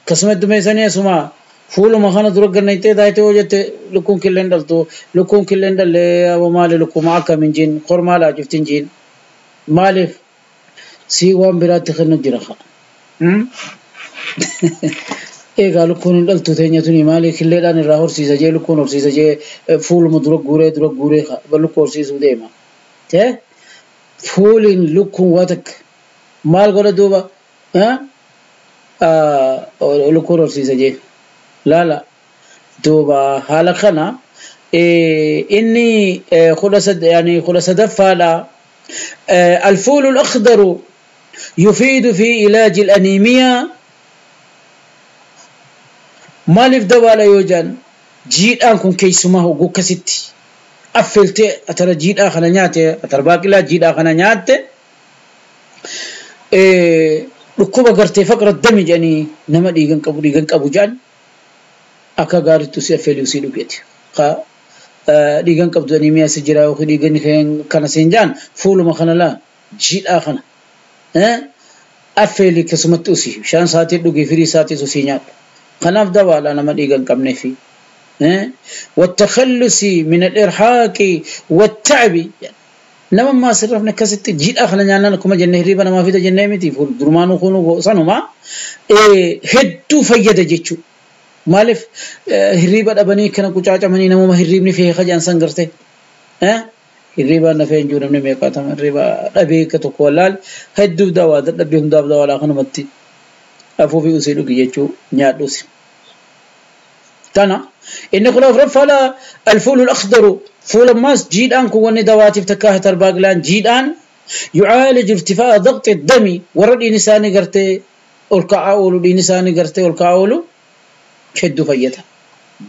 كسمت دميسانية سما فول ما خانة درج نيته دايته وجت لكون كلين دلتو لكون كلين دل ومال لكم عكا من جين خرمالا جفتين جين مالف سيوان برات خنو جرخا egaa lukkuun hin dhaltu teenyatuni maali killeedhaan irraa horsiisa jee lukkuun horsiisa jee fuuluma dura guuree dura guuree lukkuu horsiisuu deema. Fuuliin lukkuun waa takka maal godha duuba lukkuun horsiisa jee laala duuba haala kana inni kudha sadaffaadha. الفول الأخضر يفيد في علاج الأنيميا. مالف دوالا يوجان جيد آنكم كيسمه وكستي أفلتي أترى جيد آخنا نياتي أترى باقي لا جيد آخنا نياتي ركوبة قرتي فقر الدم يعني نما ديغن قبو ديغن قبو جان أكا غارتو سي أفلي وسيلو بيتي ديغن قبضو أنيميا سجرا وخي ديغن كان سنجان فولو مخنا لا جيد آخنا أفلي كسمت أسي شان ساتي دوغي فري ساتي سوسي نيات خناف دواء لنا ما ديغن قبني في والتخلص من الإرهاق والتعب. نما ما صرفنا كست جيل أخنا نانا لكم جنة ريبا ما في جنة متي فول درمانو خونو سانوما هدو فيدا جيتشو مالف هريبا أبني كنا كوچاچا مني نمو ما هريبني فيه خج إنسان قرته هريبا نفين جورم نمي قاتم هريبا أبي كتقولال هدو دواء أبيهم دواء دواء لأخنا متي أفوفي أسيلو كيجو نيادوسي تانا إن خلاف رفلا الفول الأخضر فول ماس جيدان كوني دواتي تكاه ترباغلان جيدان يعالج ارتفاع ضغط الدم ورد إنسان قرتي الكعاولو الإنسان قرتي الكعاولو شدو فيتا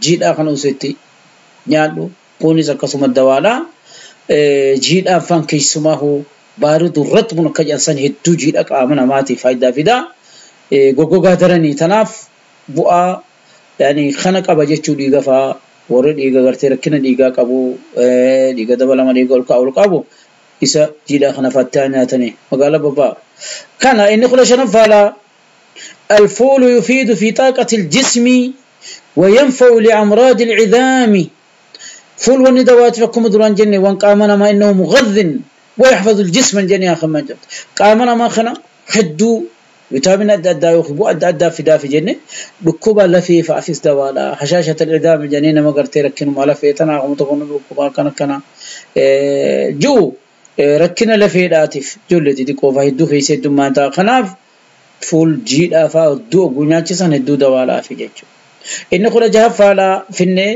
جيدان خنو ستي نيادو كوني زكسوم الدوالا جيدان فان كيسماه بارد الرطب كج إنسان هدو جيدان آمنا ماتي فايدة فيدا gogogaa daranii tanaaf bu'aa yani kana qaba jechuu dhiiga faa warri dhiiga gartee rakkina dhiigaa qabu dhiiga dabalama dhiiga ol ka'u ol qabu isa jiidhaa kana fattaa nyaatanii magaalaa babbaa. Kana inni kudha shanaffaadha. الفول يفيد في طاقة الجسم وينفع لأمراض العظام. فول وندوات فكم دران جنة وان قامنا ما إنه مغذ ويحفظ الجسم جنة يا خمان جبت قامنا ما خنا حدو فيتامين أدى أدى يخبو أدى أدى في دافي جنة ركوبة لفيفة أفيس دوالا هشاشة العظام جنين ما قرتي ركنوا ما لفي تناغم تكون ركوبة كان كان Ji'u rakkina lafeedhaatiif ijoollee xixiqqoo fa'aa hedduu keessa heddummaa ta'a. Kanaaf fuul jiidhaa fa'aa hedduu oguu nyaachisan hedduu dawaadhaafi jechuudha. Inni 16ffaadhaa finnee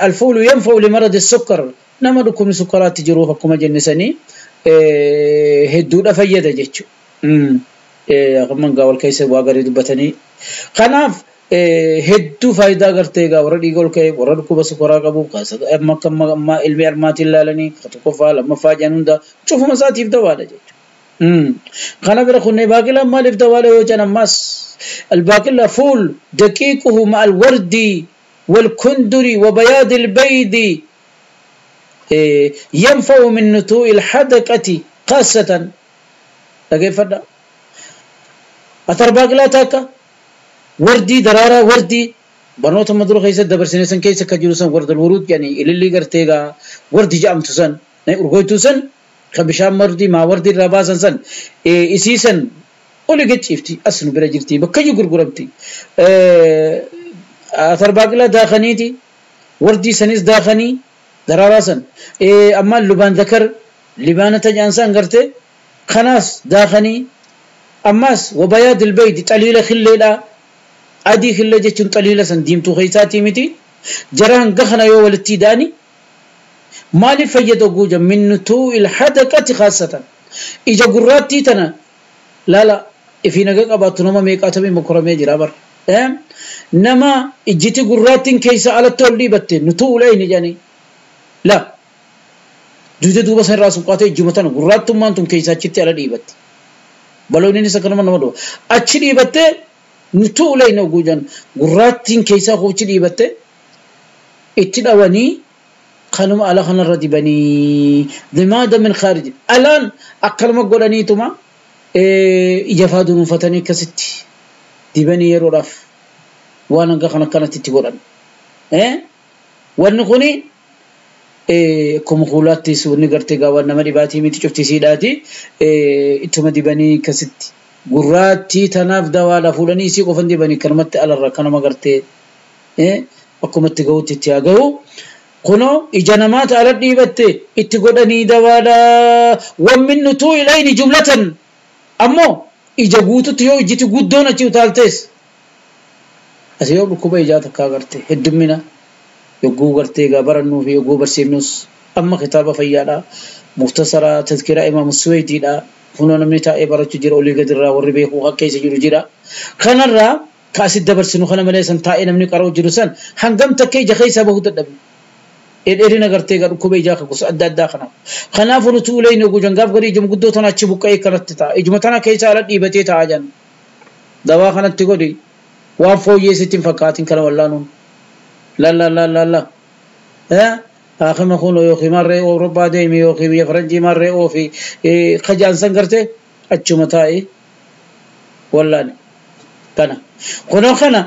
alfuulu yanfa'u limaradi sukkar nama dhukkubni sukkaraatti jiruuf akkuma jenne sanii hedduudha fayyada jechuudha. Mangaa wal keessa waa garii dubbatanii. Kanaaf hedduu faayidaa gartee egaa warra dhiiga ol ka'e warra dhukkuba sukkaraa qabu amma akka ammaa ilmi armaatiin ilaalanii tokkoffaa lammaffaa jedhan hunda cufuma isaatiif dawaadha jechuudha. Kana bira kunneen baaqilaan maaliif dawaadha yoo jedhan ammas الباقلا فول دقيقه مع الورد والكندر وبياض البيض ينفع من نتوء الحدقة خاصة. كيف أثر باقلا تاكا وردي درارة وردي برنوتا مدرو خيسة دبرسنة كيسة كجلوسا ورد الورود يعني اللي قرتيغا وردي جام تسن أرغوي تسن خبشام وردي مع وردي رباسا سن إسيسن أولي قد شفتي أسنو بلا جرتي بكي قرقربتي أثر باقلا داخنيتي وردي سنيس داخني درارة سن أما اللبان ذكر لبانة تجانسان قرتي خناس داخني أماس وبياض البيض تقليلة خليلة أدي خلة جتون تقليلة سن ديمتو خيساتي متي جران قخنا يو ولتي داني مالي فيدو جوجا من نتوء الحدقة خاصة إجا قراتي تنا لا لا إفينا قباتو نما ميقاتمي مكرمي جرابر نما إجتي قراتين كيسا على التولي بتي نتوء لين جاني لا دوجة دوبا سن راسم قاتي جمتان قراتو مانتم كيسا چتي على ديبتي بلوني سكنما نمدو أتشري بته نتو لينا وجودن قراتين كيسا خوتشري بته اتدواني خانم على خان الردي بني لماذا من خارج الآن أقل ما قولني توما إجافادون فتني كستي دبني يروف وانا خنا كانت تقولن ونقولي كم خولاتي سوني قرتي قاوانا مري باتي ميتي شفتي سيداتي اتما دبني كستي قراتي تناف دوالا فولاني سيقو فندي بني كرمت على الركنة ما قرتي أكمت قوتي تياغو كنو إجانمات على الديبتي اتقودني دوالا ومن نتو إليني جملة أمو إجا قوتو تيو إجيتي قدونا تيو تالتيس أسيو بكوبا إجاتك قرتي هدمنا يقو قرتي قابرنو في يقو برسيمنوس أما خطابة فيالا مختصرة تذكرة إمام السويدي لا هنا نمني تائي برتو جير أولي قدر را والربيخو كيس جيرو جيرا خنا را كاس الدبر سنو خنا مليسن تائي نمني قرأو جيروسن هنقم تكي جخيسا بهو تدب إيرنا قرتي قرأ كوبي جاخ قص أدى أدى خنا خنا فنتو لين يقو جنقاف قري جم قدو تنا تشبك أي كرت تا إجمتنا كيسا على إيبتي تاجن دوا خنا تقولي وافو يستين فكاتين كلا والله لا لا لا لا لا ها آخر ما خونو يوخي مرة أوروبا ديمي يوخي بيا فرنجي مرة أوفي خجان سنگرته أتشو متاعي والله كنا خنو خنا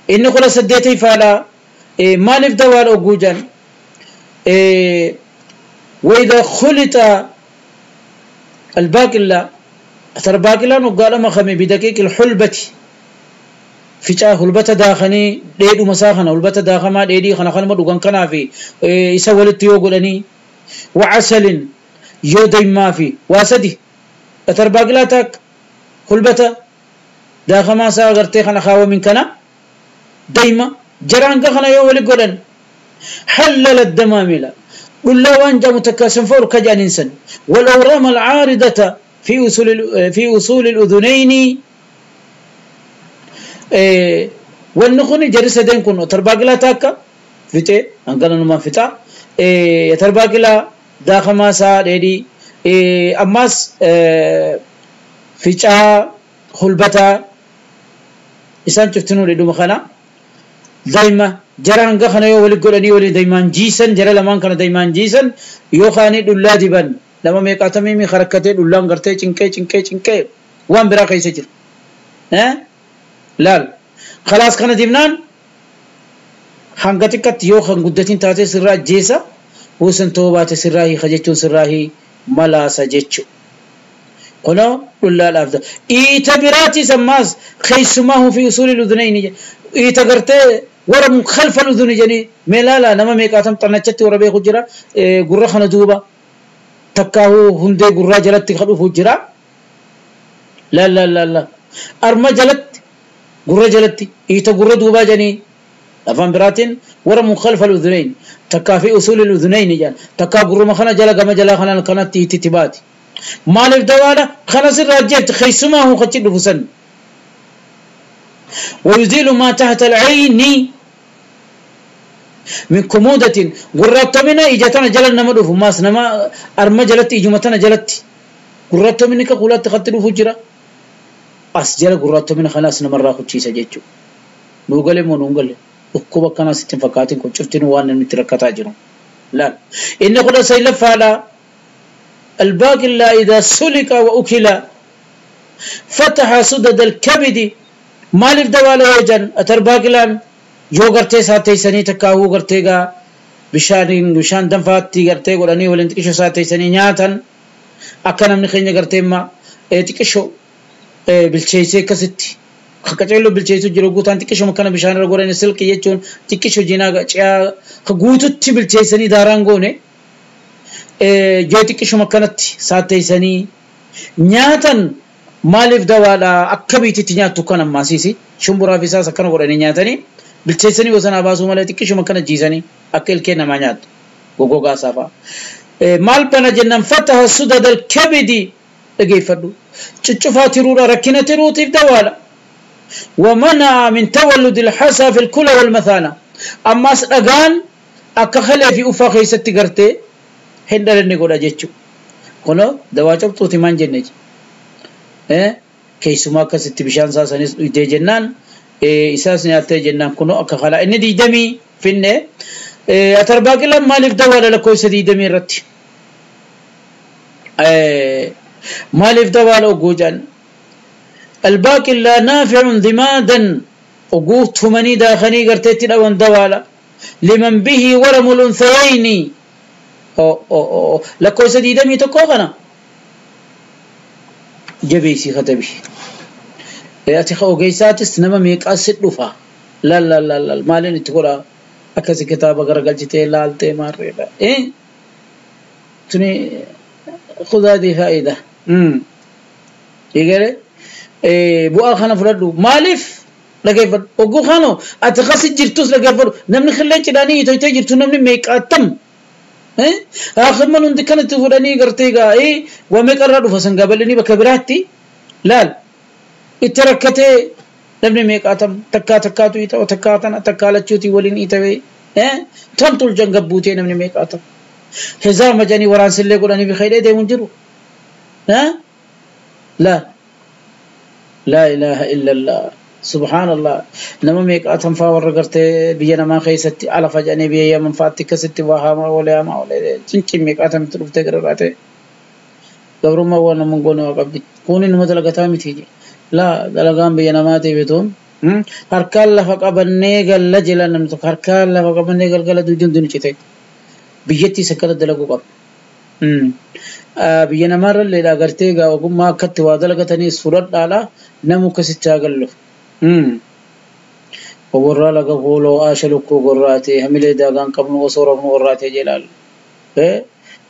إنه خلا سديتي فعلا مالف دوال أوجوجان وإذا خلط الباقلا ترى باقلا نقال ما خمي بدقيق الحلبة ficaa hulbata daakanii dheedhuma isaa kana hulbata daakamaa dheedhii kana kanuma dhugan kanaa fi isa walitti yoo godhanii wacasalin yoo daymaa fi waa sadi atarbaaqilaa taak hulbata daakamaa isaa agartee kana kaawamin kana dayma jaraanga kana yoo wali godhan حلل الدمامل ولا وانجا متكاسم فور كجان إنسان والأورام العارضة في أصول الأذنين والنخوني جرس دين كنو ترباقلا تاكا فيتي أنقلنا ما فتا ترباقلا داخما سا ديدي أماس فيتا خلبتا إسان شفتنو لدو مخانا دايما جران خنا يو ولي قولني ولي دايما جيسن جرى لمان كان دايما جيسن يو خاني دولا ديبان لما ميقاتمي مي خركتي دولان غرتي چنكي چنكي چنكي وان برا خيسه جير ها لال خلاص كان ديمنان هنگتكت يو خن غدتين تاتي سرا جيسا وسن توبات سراهي خجچو سراهي ملاسا جچو كنو دولا الافضل ايتبراتي سماس خيسماه في اصول الاذنين ايتغرتي ورم خلف الأذن جني ملالا نما ميقاتم طنچتي ورا بيخو جرا غره خنا دوبا تكاهو هندي غرا جلت خدوف جرا لا لا لا لا أرما جلت غره جلت إيتا غره دوبا جني أفهم براتين ورم خلف الأذنين تكافي أصول الأذنين جان تكا غره مخنا جلا غما جلا خنا كانت تيتبات مالف دوالا خلاص الرجل خيسما هو خشد فسن ويزيل ما تحت العين من كمودة غرتمنا إجتنا جلنا نمدوف ماس نما أرما جلت إجمتنا جلت غرتمنا كقولات تخطلو فجرة أسجل غرتمنا خلاص نمر خشي سجتشو نوغلي مو نوغلي أكوبا كنا ستين فكاتين كن شفتني وانا نتركتا جرو لا إن قد سيلف على الباقي لا إذا سلك وأكل فتح سدد الكبد مالف دواله وجن أتر باقلان yoo gartee saateessanii takkaawuu gartee gaa bishaan danfaatti gartee godhanii waliin xiqishoo saateessanii nyaatan akka namni keenya gartee imma xiqishoo bilcheessee akkasitti qaceelloo bilcheessuu jiru guutaan xiqishoo kana bishaan irra godhanii silqi jechuun xiqishoo jinaa ce'aa guututti bilcheessanii daaraan goone yoo xiqishoo akkanatti saateessanii nyaatan maaliif dawaadha akka biititti nyaattu kan ammaasiisi shumburaa fi isaas akkana godhanii nyaatanii bilcheessanii bosonaa baasuu malee xiqqishuma akkana jiisanii akka ilkee namaa nyaattu gogogaa saafaa. Maal bana jennaan fataha sudad alkabidi dhageeffadhu cuccufaa tiruudha rakkina tiruutiif dawaadha. ومنع من تولد الحصى في الكلى والمثانة أماس dhagaan akka kalee fi uffaa keessatti gartee hin dhalanne godha jechuudha. Kunoo dawaa cabxuuti maan jenne keessumaa akkasitti bishaan saasanis dhugdee jennaan isaas nyaattee jennaan kunoo akka kalaa inni 20 finne atarbaaqilaan maaliif dawaadha lakkoofsa 20 irratti maaliif dawaadha ogguu jedhan الباقي نافع ضمادا ogguu tumanii daakanii garteetti dhawan dawaadha لمن به ورم الأنثيين lakkoofsa 21 kana jabeessii katabi ati ogeessaatis nama meeqaa si dhufa laal laal laal maaliin itti godha akkasi kitaaba garagalchitee laaltee maarreedha tuni khudaadii faa'ida eegale bu'aa kana fudhadhu maaliif dhageeffadhu ogguu kanoo ati kasi jirtus dhageeffadhu namni qilleen cidhaanii itoytee jirtu namni meeqaatam akhiman hundi kanatti fudhanii gartee gaa waa meeqarraa dhufa san gabal'inii bakka biraatti laal itti rakkatee namni meeqaatam takkaa takkaatu ita'u takkaa tana takkaa lachuutii waliin itawee tamtul jangabbuutee namni meeqaatam hizaama jedhanii waraansillee godhanii fi khayidhee deemuun jiru la laa ilaaha illallah subhaanallah nama meeqaatam faa warra gartee biyya namaa keessatti alafa jedhanii biyya yaman faatti akkasitti waa haamaa walee haamaa walee cincin meeqaatam itti dhuftee gara gabrummaa waan nama goone waa qabdi kuni nama dalagataa miti la dalagaan biyya namaatiif bituun harkaan lafa qabannee galla jila namni tokko harkaan lafa qabannee galgala duujuun duni cite biyyattii sakkata dalaguu qaba. Biyya namaarra illee gartee egaa ogummaa akkatti waa dalagataniis fudhadhaadha namu akkasitti haa gallu. Oborraa laga fuuloo aasha lukkuu gorraatee hamilee daagaan qabnu osoo rafnu gorraatee jedhaal.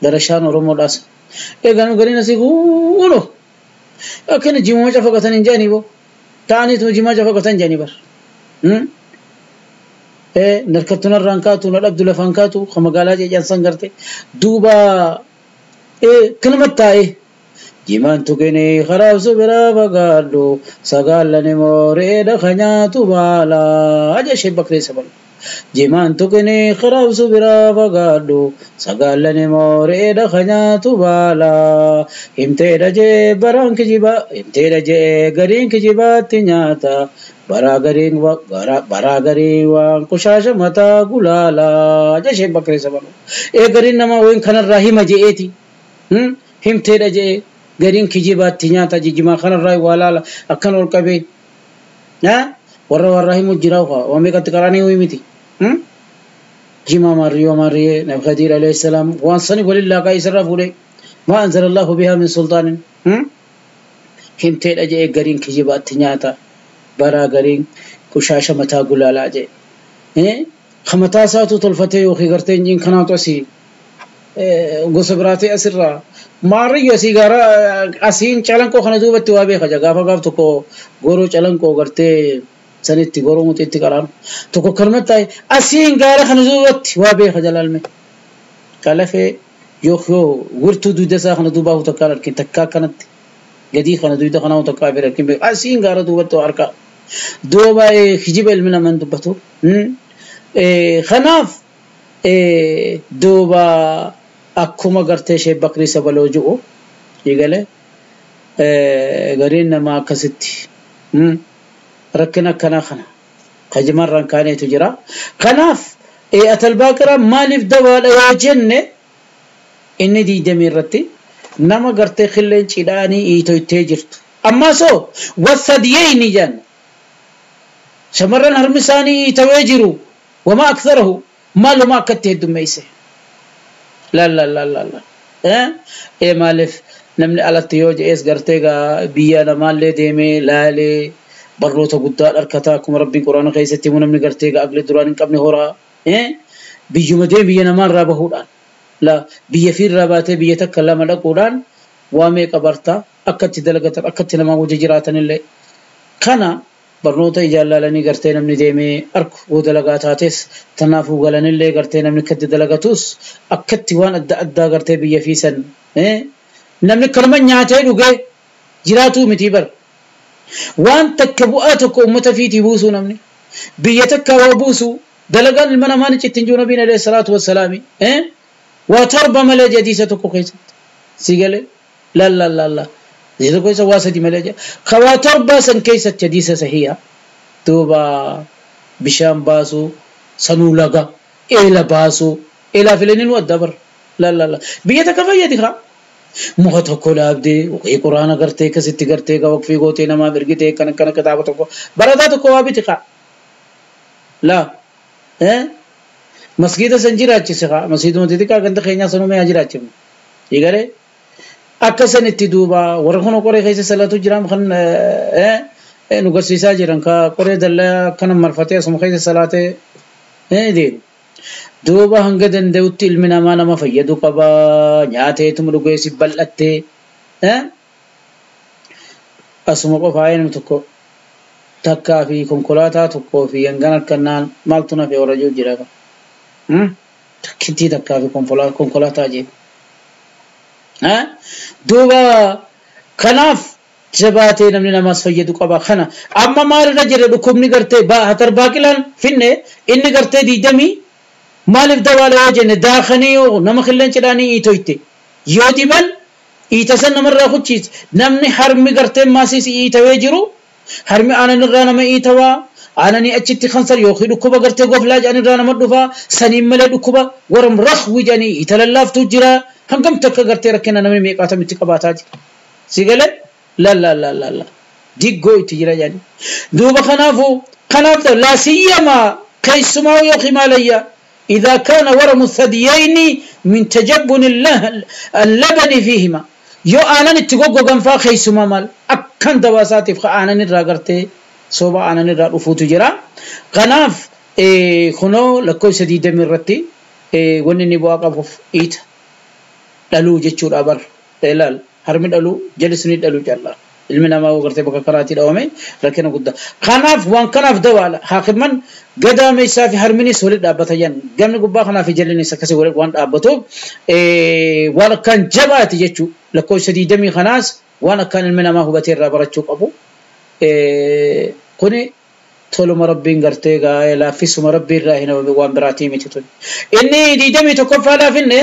Darashaan Oromoodhaas. Egaa nu gariin asii guuloo. Akkana jimaa cafaqatan hin jedhanii boo ta'aniitu jimaa cafaqatan jedhanii bar. Narkattu narraan kaatu na dhabdu lafaan kaatu kan magaalaa ceecansan garte duuba kanumatti taa'ee jimaan tuqinii karaabsu biraa fagaadhu sagaallan immoo re'ee ka nyaatu baala jeshee bakree sabal. Jimaan tuqinii karaabsu biraa fagaadhu sagaallan immoo re'ee ka nyaatu baala himteedha jee baraan kijibaa himteedha jee gariin kijibaatti nyaata baraa garii waan qushaasha mataa gulaala jeshee bakree sabal. Gariin namaa wayin kanarraa hima je'eeti himteedha jee gariin kijibaatti nyaata jijimaa kanarraa waa laala akkan ol qabee warra warra himu jira waa meeqatti qaraanii ho'i miti jimaa maarriyoo maarriyee nabi Khadiir alayhi salaam waan sani waliin laaqaa isarraa fuudhe maa anzala Allahu bihaa min sultaanin himteedha jee gariin kijibaatti nyaata baraa gariin qushaasha mataa gulaalaa jee Kamataa isaatu tolfatee yookiin gartee injiin kanaatu asii gosa biraatee asirraa maarriyyo asii gaara asiin calanqoo kana duubatti waa beeka gaafa gaaf tokko goroo calanqoo gartee sanitti goroo muxiitti qaraan tokko kanumatti taa'e asiin gaara kana duubatti waa beeka jalaalme kalafee yoo wirtuu dugda isaa kana duubaa takkaan argin takkaa akkanatti gadii kana dugda kanaa takkaa bira argin beeka asiin gaara duubatti waa argaa duuba kijiba ilmi namaan dubbatu kanaaf duuba akkuma gartee ishee Bakrii Sabaloo ji'u eegale gariin namaa akkasitti rakkina akkanaa kana kajimarraan kaaneetu jira. Kanaaf atalbaaqiraa maaliif dawaadha yoo jenne inni 20 irratti nama gartee qilleen cidhaanii iitoytee jirtu. Ammaa soo wasadiyeyni jenna shamarran harmi isaanii iitawee jiru wamaa aktharahu maaluma akkatti heddummeeyse. La la la la la. Maaliif namni alatti yoo je'es gartee gaa biyya namaallee deemee laalee barnoota guddaa dharkataa akkuma rabbiin quraana keessatti himu namni gartee gaa aqli duraan hin qabne horaa biyyuma deem biyya namaarraa bahuudhaan la biyya fiirraa baatee biyya takka lama dhaquudhaan waa meeqa bartaa akkatti dalagatan akkatti namaa wajji jiraatanillee kana barnoota ijaan laalanii gartee namni deemee arku yoo dalagaa taates tanaafuu galanillee gartee namni akkatti dalagatus akkatti waan adda addaa gartee biyya fiisan namni kanuma nyaatee dhugee jiraatuu mitii bar waan takka bu'aa tokko uummata fiitii buusuu namni biyya takka waa buusuu dalagaan ilma namaa ni cittin jiru nabiin alayhi salaatu wassalaami waa torba malee jadiisa tokko keessatti si galee la la la la hadiisa keessa waa sadi malee jedha ka waa torba san keessatti hadiisa sahiha duuba bishaan baasuu sanuu laga eela baasuu eelaa filenin adda bar la la la biyya takka fayyadi kaa muka tokko dhaabdee waqii quraana gartee akkasitti gartee gaa waqfii gootee namaaf ergitee kana kana kitaaba tokko barataa tokko waa biti kaa la masgiida san jiraachise kaa masgiiduma xixiqqaa ganda keenyaa sanuu mee haa jiraachifnu eegalee akka sanitti duuba warra kun qoree keessa salatu jiraam kan nu garsiisaa jiran ka qoree dallaa akkana marfatee asuma keessa salaatee deemu. Duuba hanga danda'utti ilmi namaa nama fayyadu qaba nyaateetuma dhugeessi bal'attee asuma qofaa namni tokko takkaa fi konkolaataa tokkoo fi hangan harkannaan maaltu nafe warra jiru jira. Takkittii takkaa fi konkolaataa jedhu. Duuba kanaaf jabaatee namni namaas fayyadu qaba kana amma maalirra jira dhukkubni gartee hatarbaaqilaan finne inni gartee 20 maaliif dawaala yoo jenne daakanii yoo nama qilleen cidhaanii iitoyte yoo diban iita san namarraa kuchiise namni harmi gartee maasiis iitawee jiru harmi aananirraa nama iitawaa aananii achitti kansar yookiin dhukkuba gartee goflaa jedhanirraa nama dhufaa saniin malee dhukkuba waram rakhwi jedhanii iita lallaaftuu jira hangam takka gartee rakkina namni meeqaatamitti qabaataa jira si galee la la la la la diggoo itti jira jedhanii duuba kanaafuu kanaaf laa siyyamaa keessumaa yookiin maalayyaa إذا كان ورم الثديين من تجبن اللبن فيهما يو آنان التقوقو قنفا خيسما مال أكن دواساتي فخ آنان الراقرتي صوبا آنان الرافوت جرا قناف خنو لكو سديد من رتي ونني بواقف إيت لالو جتشور أبر لال هرمي لالو جلسني لالو جلا ilmi namaa yoo gartee bakka karaatii dhawame rakkina guddaa. Kanaaf waan kanaaf dawaala haakiman gadameessaa fi harminis walitti dhaabbata jedhan gamni gubbaa kanaa fi jallinis akkasii walitti waan dhaabbatuuf waan akkaan jabaati jechuudha. Lakkoofsa 20 kanaas waan akkaan ilmi namaa hubatee irraa barachuu qabu. Kuni toluma rabbiin gartee gaa'ee laaffisuma rabbii irraa hin waan biraatii miti tuni. Inni 21ffaa laafinne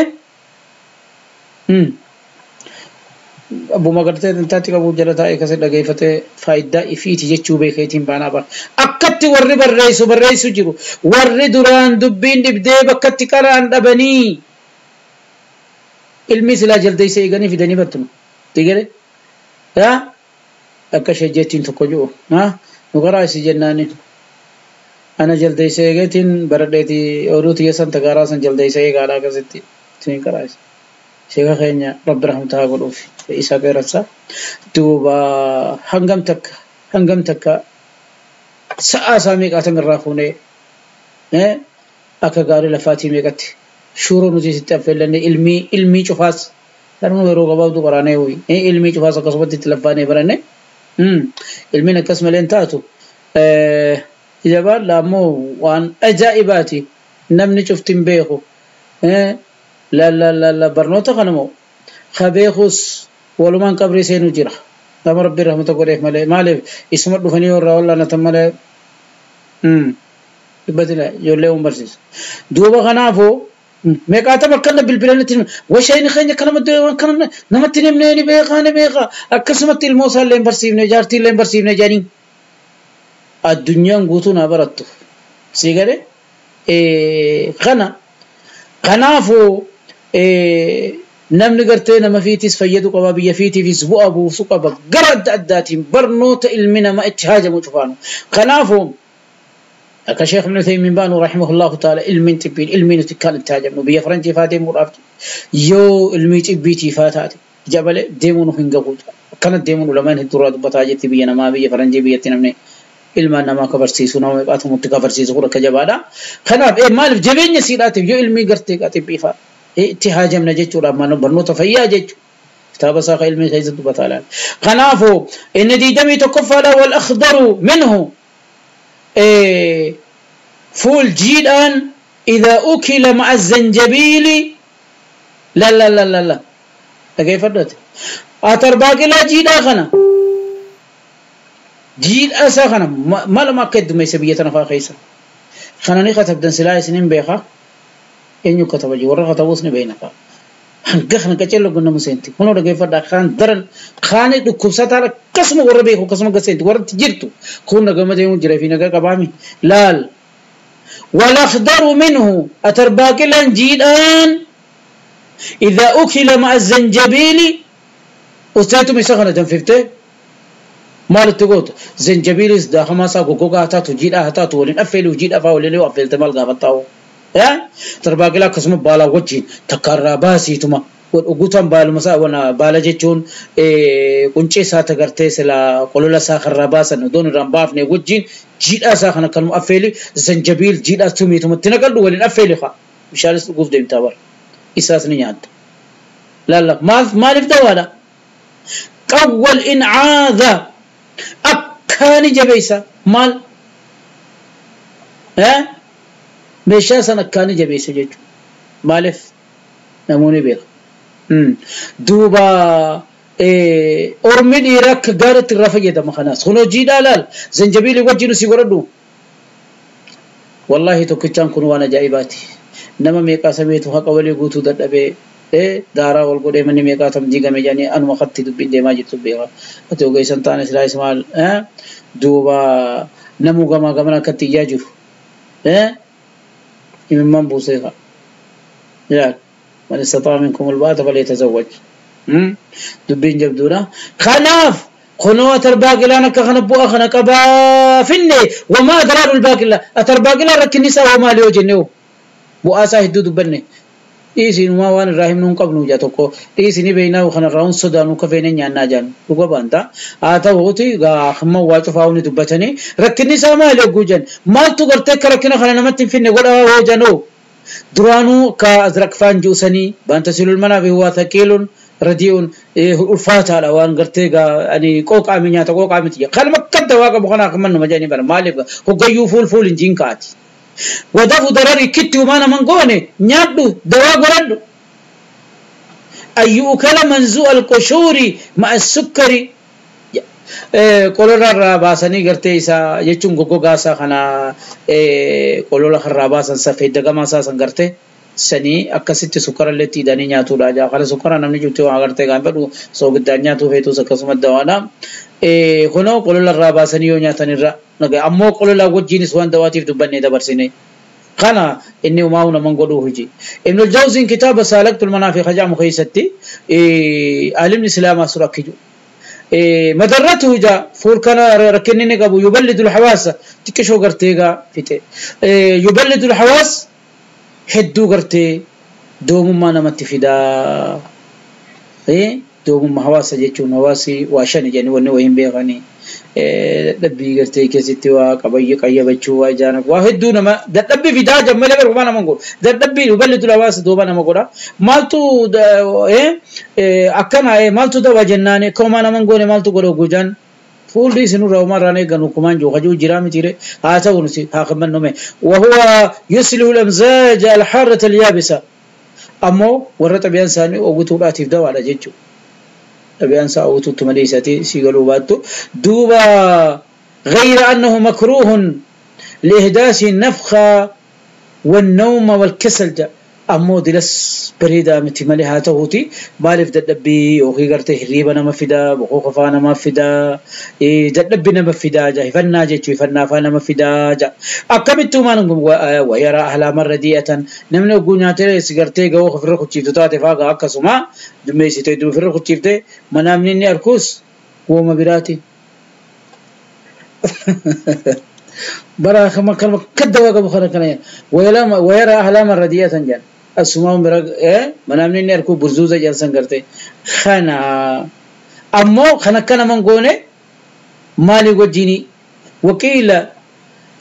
abbuma gartee dantaatti qabu jala taa'ee akkasii dhageeffatee faayidaa ifiiti jechuu beekeetiin baanaa bara. Akkatti warri barreessu barreessu jiru warri duraan dubbiin dhibdee bakkatti qaraan dhabanii ilmi silaa jaldeessa eeganii fidanii battuma. Digale yaa akka ishee jettiin tokko jiru nu karaa isii jennaani. Ana jaldeessa eegeetiin baradheetii oduu tiyya san tagaaraa san jaldeessa eegaadha akkasitti isin karaa isii. Sheeka keenya rabbi rahmataa godhuuf isaa qeerransa. Duuba hangam takka sa'aa isaa meeqaatam irraa fuunee Akka gaarii lafaatii meeqatti shuuroo nuti sitti affeellanne ilmii cufaas kanuma yeroo gabaabduu qoraanee hoyi ilmii cufaas akkasumatti itti laffaanee baranne ilmiin akkas malee hin taatu. Jabaadha ammoo waan ajaa'ibaati namni cufti hin beeku. La la la la barnoota kana moo ka beekus walumaan qabrii seenuu jira. Nama rabbi rahmata godheef malee maaliif isuma dhufanii warraa wallaanatan malee dubbatina ijoollee waan barsiisa. Duuba kanaafuu meeqaatama akkana bilbilanitti washayni keenya akkana namatti himnee ni beekaa ni beekaa akkasumatti ilmoo isaa illee hin barsiifne jaartii illee hin barsiifne jedhanii addunyaan guutuu naa barattu. Sii galee kana kanaafuu namni gartee nama fiitiis fayyadu qaba biyya fiitiifis bu'aa buusu qaba gara adda addaatiin barnoota ilmi namaa itti haajamu cufaanu. Kanaafuu akka Sheekh Ibn Uthaymin baanu rahimahullahu ta'ala ilmiin xibbiin ilmii nuti kan itti haajamnu biyya faranjii faa deemuudhaaf yoo ilmii xibbiitii faa taate jabale deemuun hin gahu. Akkana deemuun ulamaan hedduurraa dubbataa jetti biyya namaa biyya faranjii biyyatti namni ilmaan namaa kabarsiisu nama meeqaatu kabarsiisu kun akka jabaadha. Kanaaf maaliif jabeenya siidhaatiif yoo ilmii gartee xibbii faa itti haajamna jechuudha barnoota fayyaa jechuudha. Kitaaba isaa kan ilmii keessa dubbataa laala. Kanaafuu inni 21ffaadha wal akhdaru minhu fuul jiidhaan idhaa ukila ma'a zanjabiili la la la la la dhageeffadhate. Atarbaaqilaa jiidhaa kana jiidhaa isaa kana malama akka heddummeessa biyya tana fa'aa keessa. Kana ni katabdan silaa isiniin beekaa. Eenyu kataba jiru warra katabuus ni beekna fa'a. Hanga kana qaceelloo gunnamu seenti. Kunoo dhageeffadhaa kaan daran kaani dhukkubsataan akkasuma warra beeku akkasuma gaseenti warra jirtu kun nagama deemu jira fi nagaa qabaami. Laal. Wal-akhdaru minhu atarbaaqilaan jiidhaan idhaa ukila ma'a zanjabiili usteetuma isa kana danfiftee maal itti goota zanjabiilis daakamaa isaa goggogaa haa taatu jiidhaa haa taatu waliin affeeluu jiidhaa fa'aa waliin yoo affeelte maal gaafattaa hoo. Tarbaaqilaa akkasuma baalaa wajjin takkaarraa baasiituma guutaan baaluma isaa baala jechuun quncee isaa tagartee sila qolola isaa karraa baasan odoon irraan baafne wajjin jiidhaa isaa kana kanuma affeeli zanjabiil jiidhaa tumiitumatti naqadhu waliin affeeli haa bishaanis dhuguuf deemtaa bara isaas ni nyaatta. Laalla maaliif dawaadha? Qawwal incaadha akkaani jabeessa maal? Meeshaa san akkaani jabeessa jechuudha. Maaliif namoonni beeku. Duuba ormi dhiiraa akka gaariitti irraa fayyadama kanaas. Kun hojiidhaa laal zanjabiilii wajjin si godhadhu. Wallaahi tokkichaan kun waan ajaa'ibaati. Nama meeqaa sameetu haqa walii guutuu dadhabee daaraa wal godhee manni meeqaa tam diigame jedhanii anuma katti dubbiin deemaa jirtu beeka. Ati ogeessan taane silaa ismaal duuba namuu gamaa gamana akkatti iyyaa jiru. Imimmaan buusee fa'a. Yaal man istataa minkum albaata falyatazawwaj. Dubbiin jabduudha. Kanaaf kunoo atarbaaqilaan akka kana bu'aa kana qabaa finne wamaa adraarul baaqilaa atarbaaqilaa rakkinni isaa hoo maali yoo jenne hoo bu'aa isaa hedduu dubbanne. Dhiisinumaa waan irraa himnu hin qabnu jaa tokko dhiisini beeknaa kanarraa hun sodaanuu ka feene nyaannaa jaan dhuga baanta. Haa ta'uuti hamma waa cufaa hundi dubbatanii rakkinni isaa maali hogguu jan maaltu gartee akka rakkina kana namatti hin finne godhaa hoo janoo duraanuu ka azraqfaan juusanii baanta silul manaa fi huwaa thaqiilun radi'uun ulfaataadha waan gartee ani qooqaami nyaata qooqaamiti jaa kanuma akka dawaa qabu kanaa kan mannuma jedhanii bara maaliif hoggayyuu fuul fuul hin jiin kaati. Wadafu darari kitti umaa naman goone nyaadhu dawaa godhadhu. Ayyuukala manzuu alqushuuri ma'a sukkari qolola irraa baasanii gartee isaa jechuun goggogaa isaa kana qolola irraa baasan safee dagamaa isaa san gartee sanii akkasitti sukkara illee itti hidhanii nyaatudha. Jaa kana sukkara namni cuftee waan agartee gaan fedhu soogiddaan nyaatuu feetus akkasuma dawaadha. Kunoo qolola irraa baasanii yoo nyaatan irra ammoo qolola wajjinis waan dawaatiif dubbannee dabarsine. Kana inni umaa naman godhuu hojii. Ibn al-Jawziin kitaaba Saalaqtul Manaafi jedhamu keessatti alimni Islaamaa sura akka jiru. Madarratu jaa fuul kana rakkinni inni qabu yuballidul hawaasa xiqqishoo gartee gaa fixe. Yuballidul hawaas hedduu gartee doomummaa namatti fidaa. Doomummaa hawaasa jechuun hawaasi waa shani jedhanii wanni wayii hin beekanii. Dadhabbii gartee keessatti waa qayyabachuu waa ijaana waa hedduu nama dadhabbii fidaa jammalee barbaada nama godhu. Dadhabbii huballitu hawaasa dooba nama godha. Maaltu akkana maaltu dawaa jennaan koomaa nama goone maaltu godha gujaan. Fuulli isinurraa umarraan eeganu kumaan jiru hajuu jiraa mitiire haa ta'u nuti haa qimmannume. Wahuwa yuslihu al-amzaaja al-haarrata al-yaabisa. Ammoo warra xabiyaan isaanii ogutuudhaatiif dawaadha jechuudha. Xabiyaan isaa ogutuutti malee isaati sii galuu baattu. Duuba غير أنه مكروه لإحداث النفخة والنوم والكسل جا. Ammoo dilas bareedaa miti malee haa ta'uuti maaliif dadhabbii yookiin gartee hirriiba nama fidaa boqoo qofaa nama fidaa dadhabbii nama fidaa jaa hifannaa jechuu hifannaa faa nama fidaa jaa akkamittuu maan wayaraa ahlaamarra di'atan namni oguu nyaatee si gartee ga'oo ofirra kuchiiftu taate faa gaa akkasuma dummeessitee duuba ofirra kuchiiftee manaamni inni arkuus wooma biraati. Bara kama kalma kadda qabu kana kana wayara ahlaamarra di'atan jaan. Asuma bira manaamni inni arkuu burzuuza jedhan garte kana ammoo kana kana mangoone maali wajjini waqiila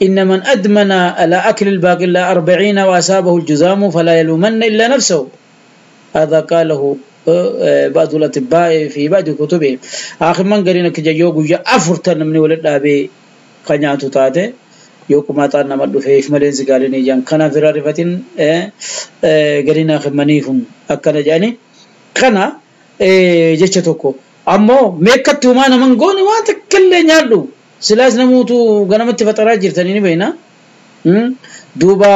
إن من أدمن على أكل الباقلاء 40 وأصابه الجزام فلا يلومن إلا نفسه. هذا قاله بعض الأطباء في بعض كتبهم. آخر من قرينا كجيوغو يا أفرتن من ولد أبي قناعته تاته yoo qumaaxaan nama dhufeef malee gaalinii jaan kanaaf irraa rifatin garinaa khimmaniifun akkana jedhani kana jecha tokko ammoo meekkatti humaa naman goone waan takkallee nyaadhu silaas namuutu ganamatti faxaraa jirtanii ni beekna duuba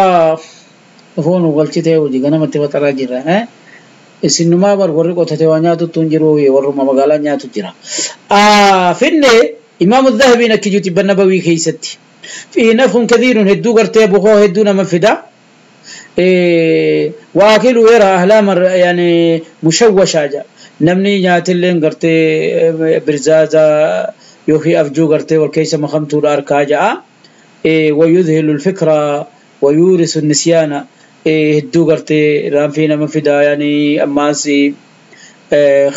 foon galchitee hojii ganamatti faxaraa jirra isinumaa bar warri qotatee waa nyaatutu hin jiru warruma magaalaa nyaatu jira finne imaamu dhahabiin akki juuti bannabawii keeysatti فيه نفخ كثير هدو قرتي بخو هدو نما فدا واكل يرى احلام يعني مشوشه جا نمني نياتلين قرتي برزازا يوخي افجو قرتي والكيس مخمتو الاركا جا ويذهل الفكره ويورث النسيان هدو قرتي رام فينا مفدا يعني اماسي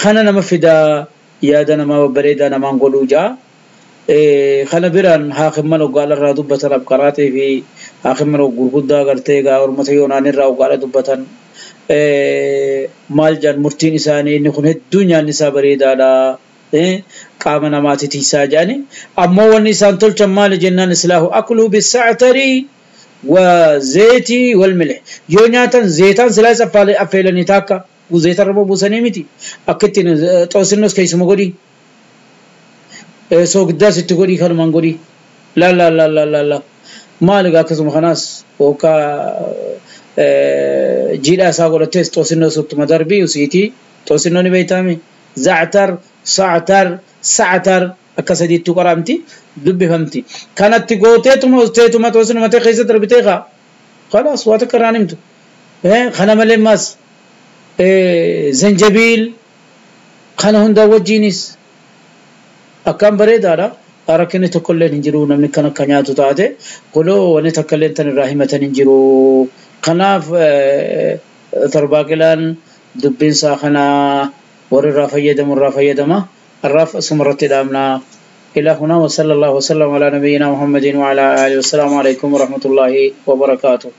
خنا نمفدا يا دنا ما بريدا ما نقولو جا kana biraan haakimman oggaala irraa dubbatan abqaraatii fi haakimman gurguddaa gartee gaa ormata yoonaan irraa oggaala dubbatan maal jedhan murtiin isaanii inni kun hedduu nyaanni isaa bareedaadha qaama namaati tiisaa jedhani ammoo wanni isaan tolchan maali jennaan islaahu akluu bisactari wa zeetii wal milih yoo nyaatan zeetaan silaas affeelanii taakka zeeta irra buusanii miti akka ittiin xoosinnos keessuma godhii soogiddaas itti godhii kanumaan godhii la la la la la la maali gaa akkasuma kanaas yookaan jiidhaa isaa godhatees xoosinnoo suttuma darbii usiitii xoosinnoo ni beektaami zactar sactar sactar akka sadiittu qoramti dubbifamti kanatti gooteetuma usteetuma xoosinnuma ta'e keessa darbitee kaa khalaas waa takka irraan himtu kana malee maas zanjabiil kana hundaa wajjiinis akkaan bareedaadha. Rakkinni tokkolleen hin jiru namni kan akka nyaatu taate kunoo wanni takkalleen tan irraa himatan hin jiru. Kanaaf tarbaaqilaan dubbiinsaa kana warri irraa fayyadamu irraa fayyadama. Har'aaf asuma irratti dhaabna. إلى هنا وصلى الله وسلم على نبينا محمد وعلى آله والسلام عليكم ورحمة الله وبركاته.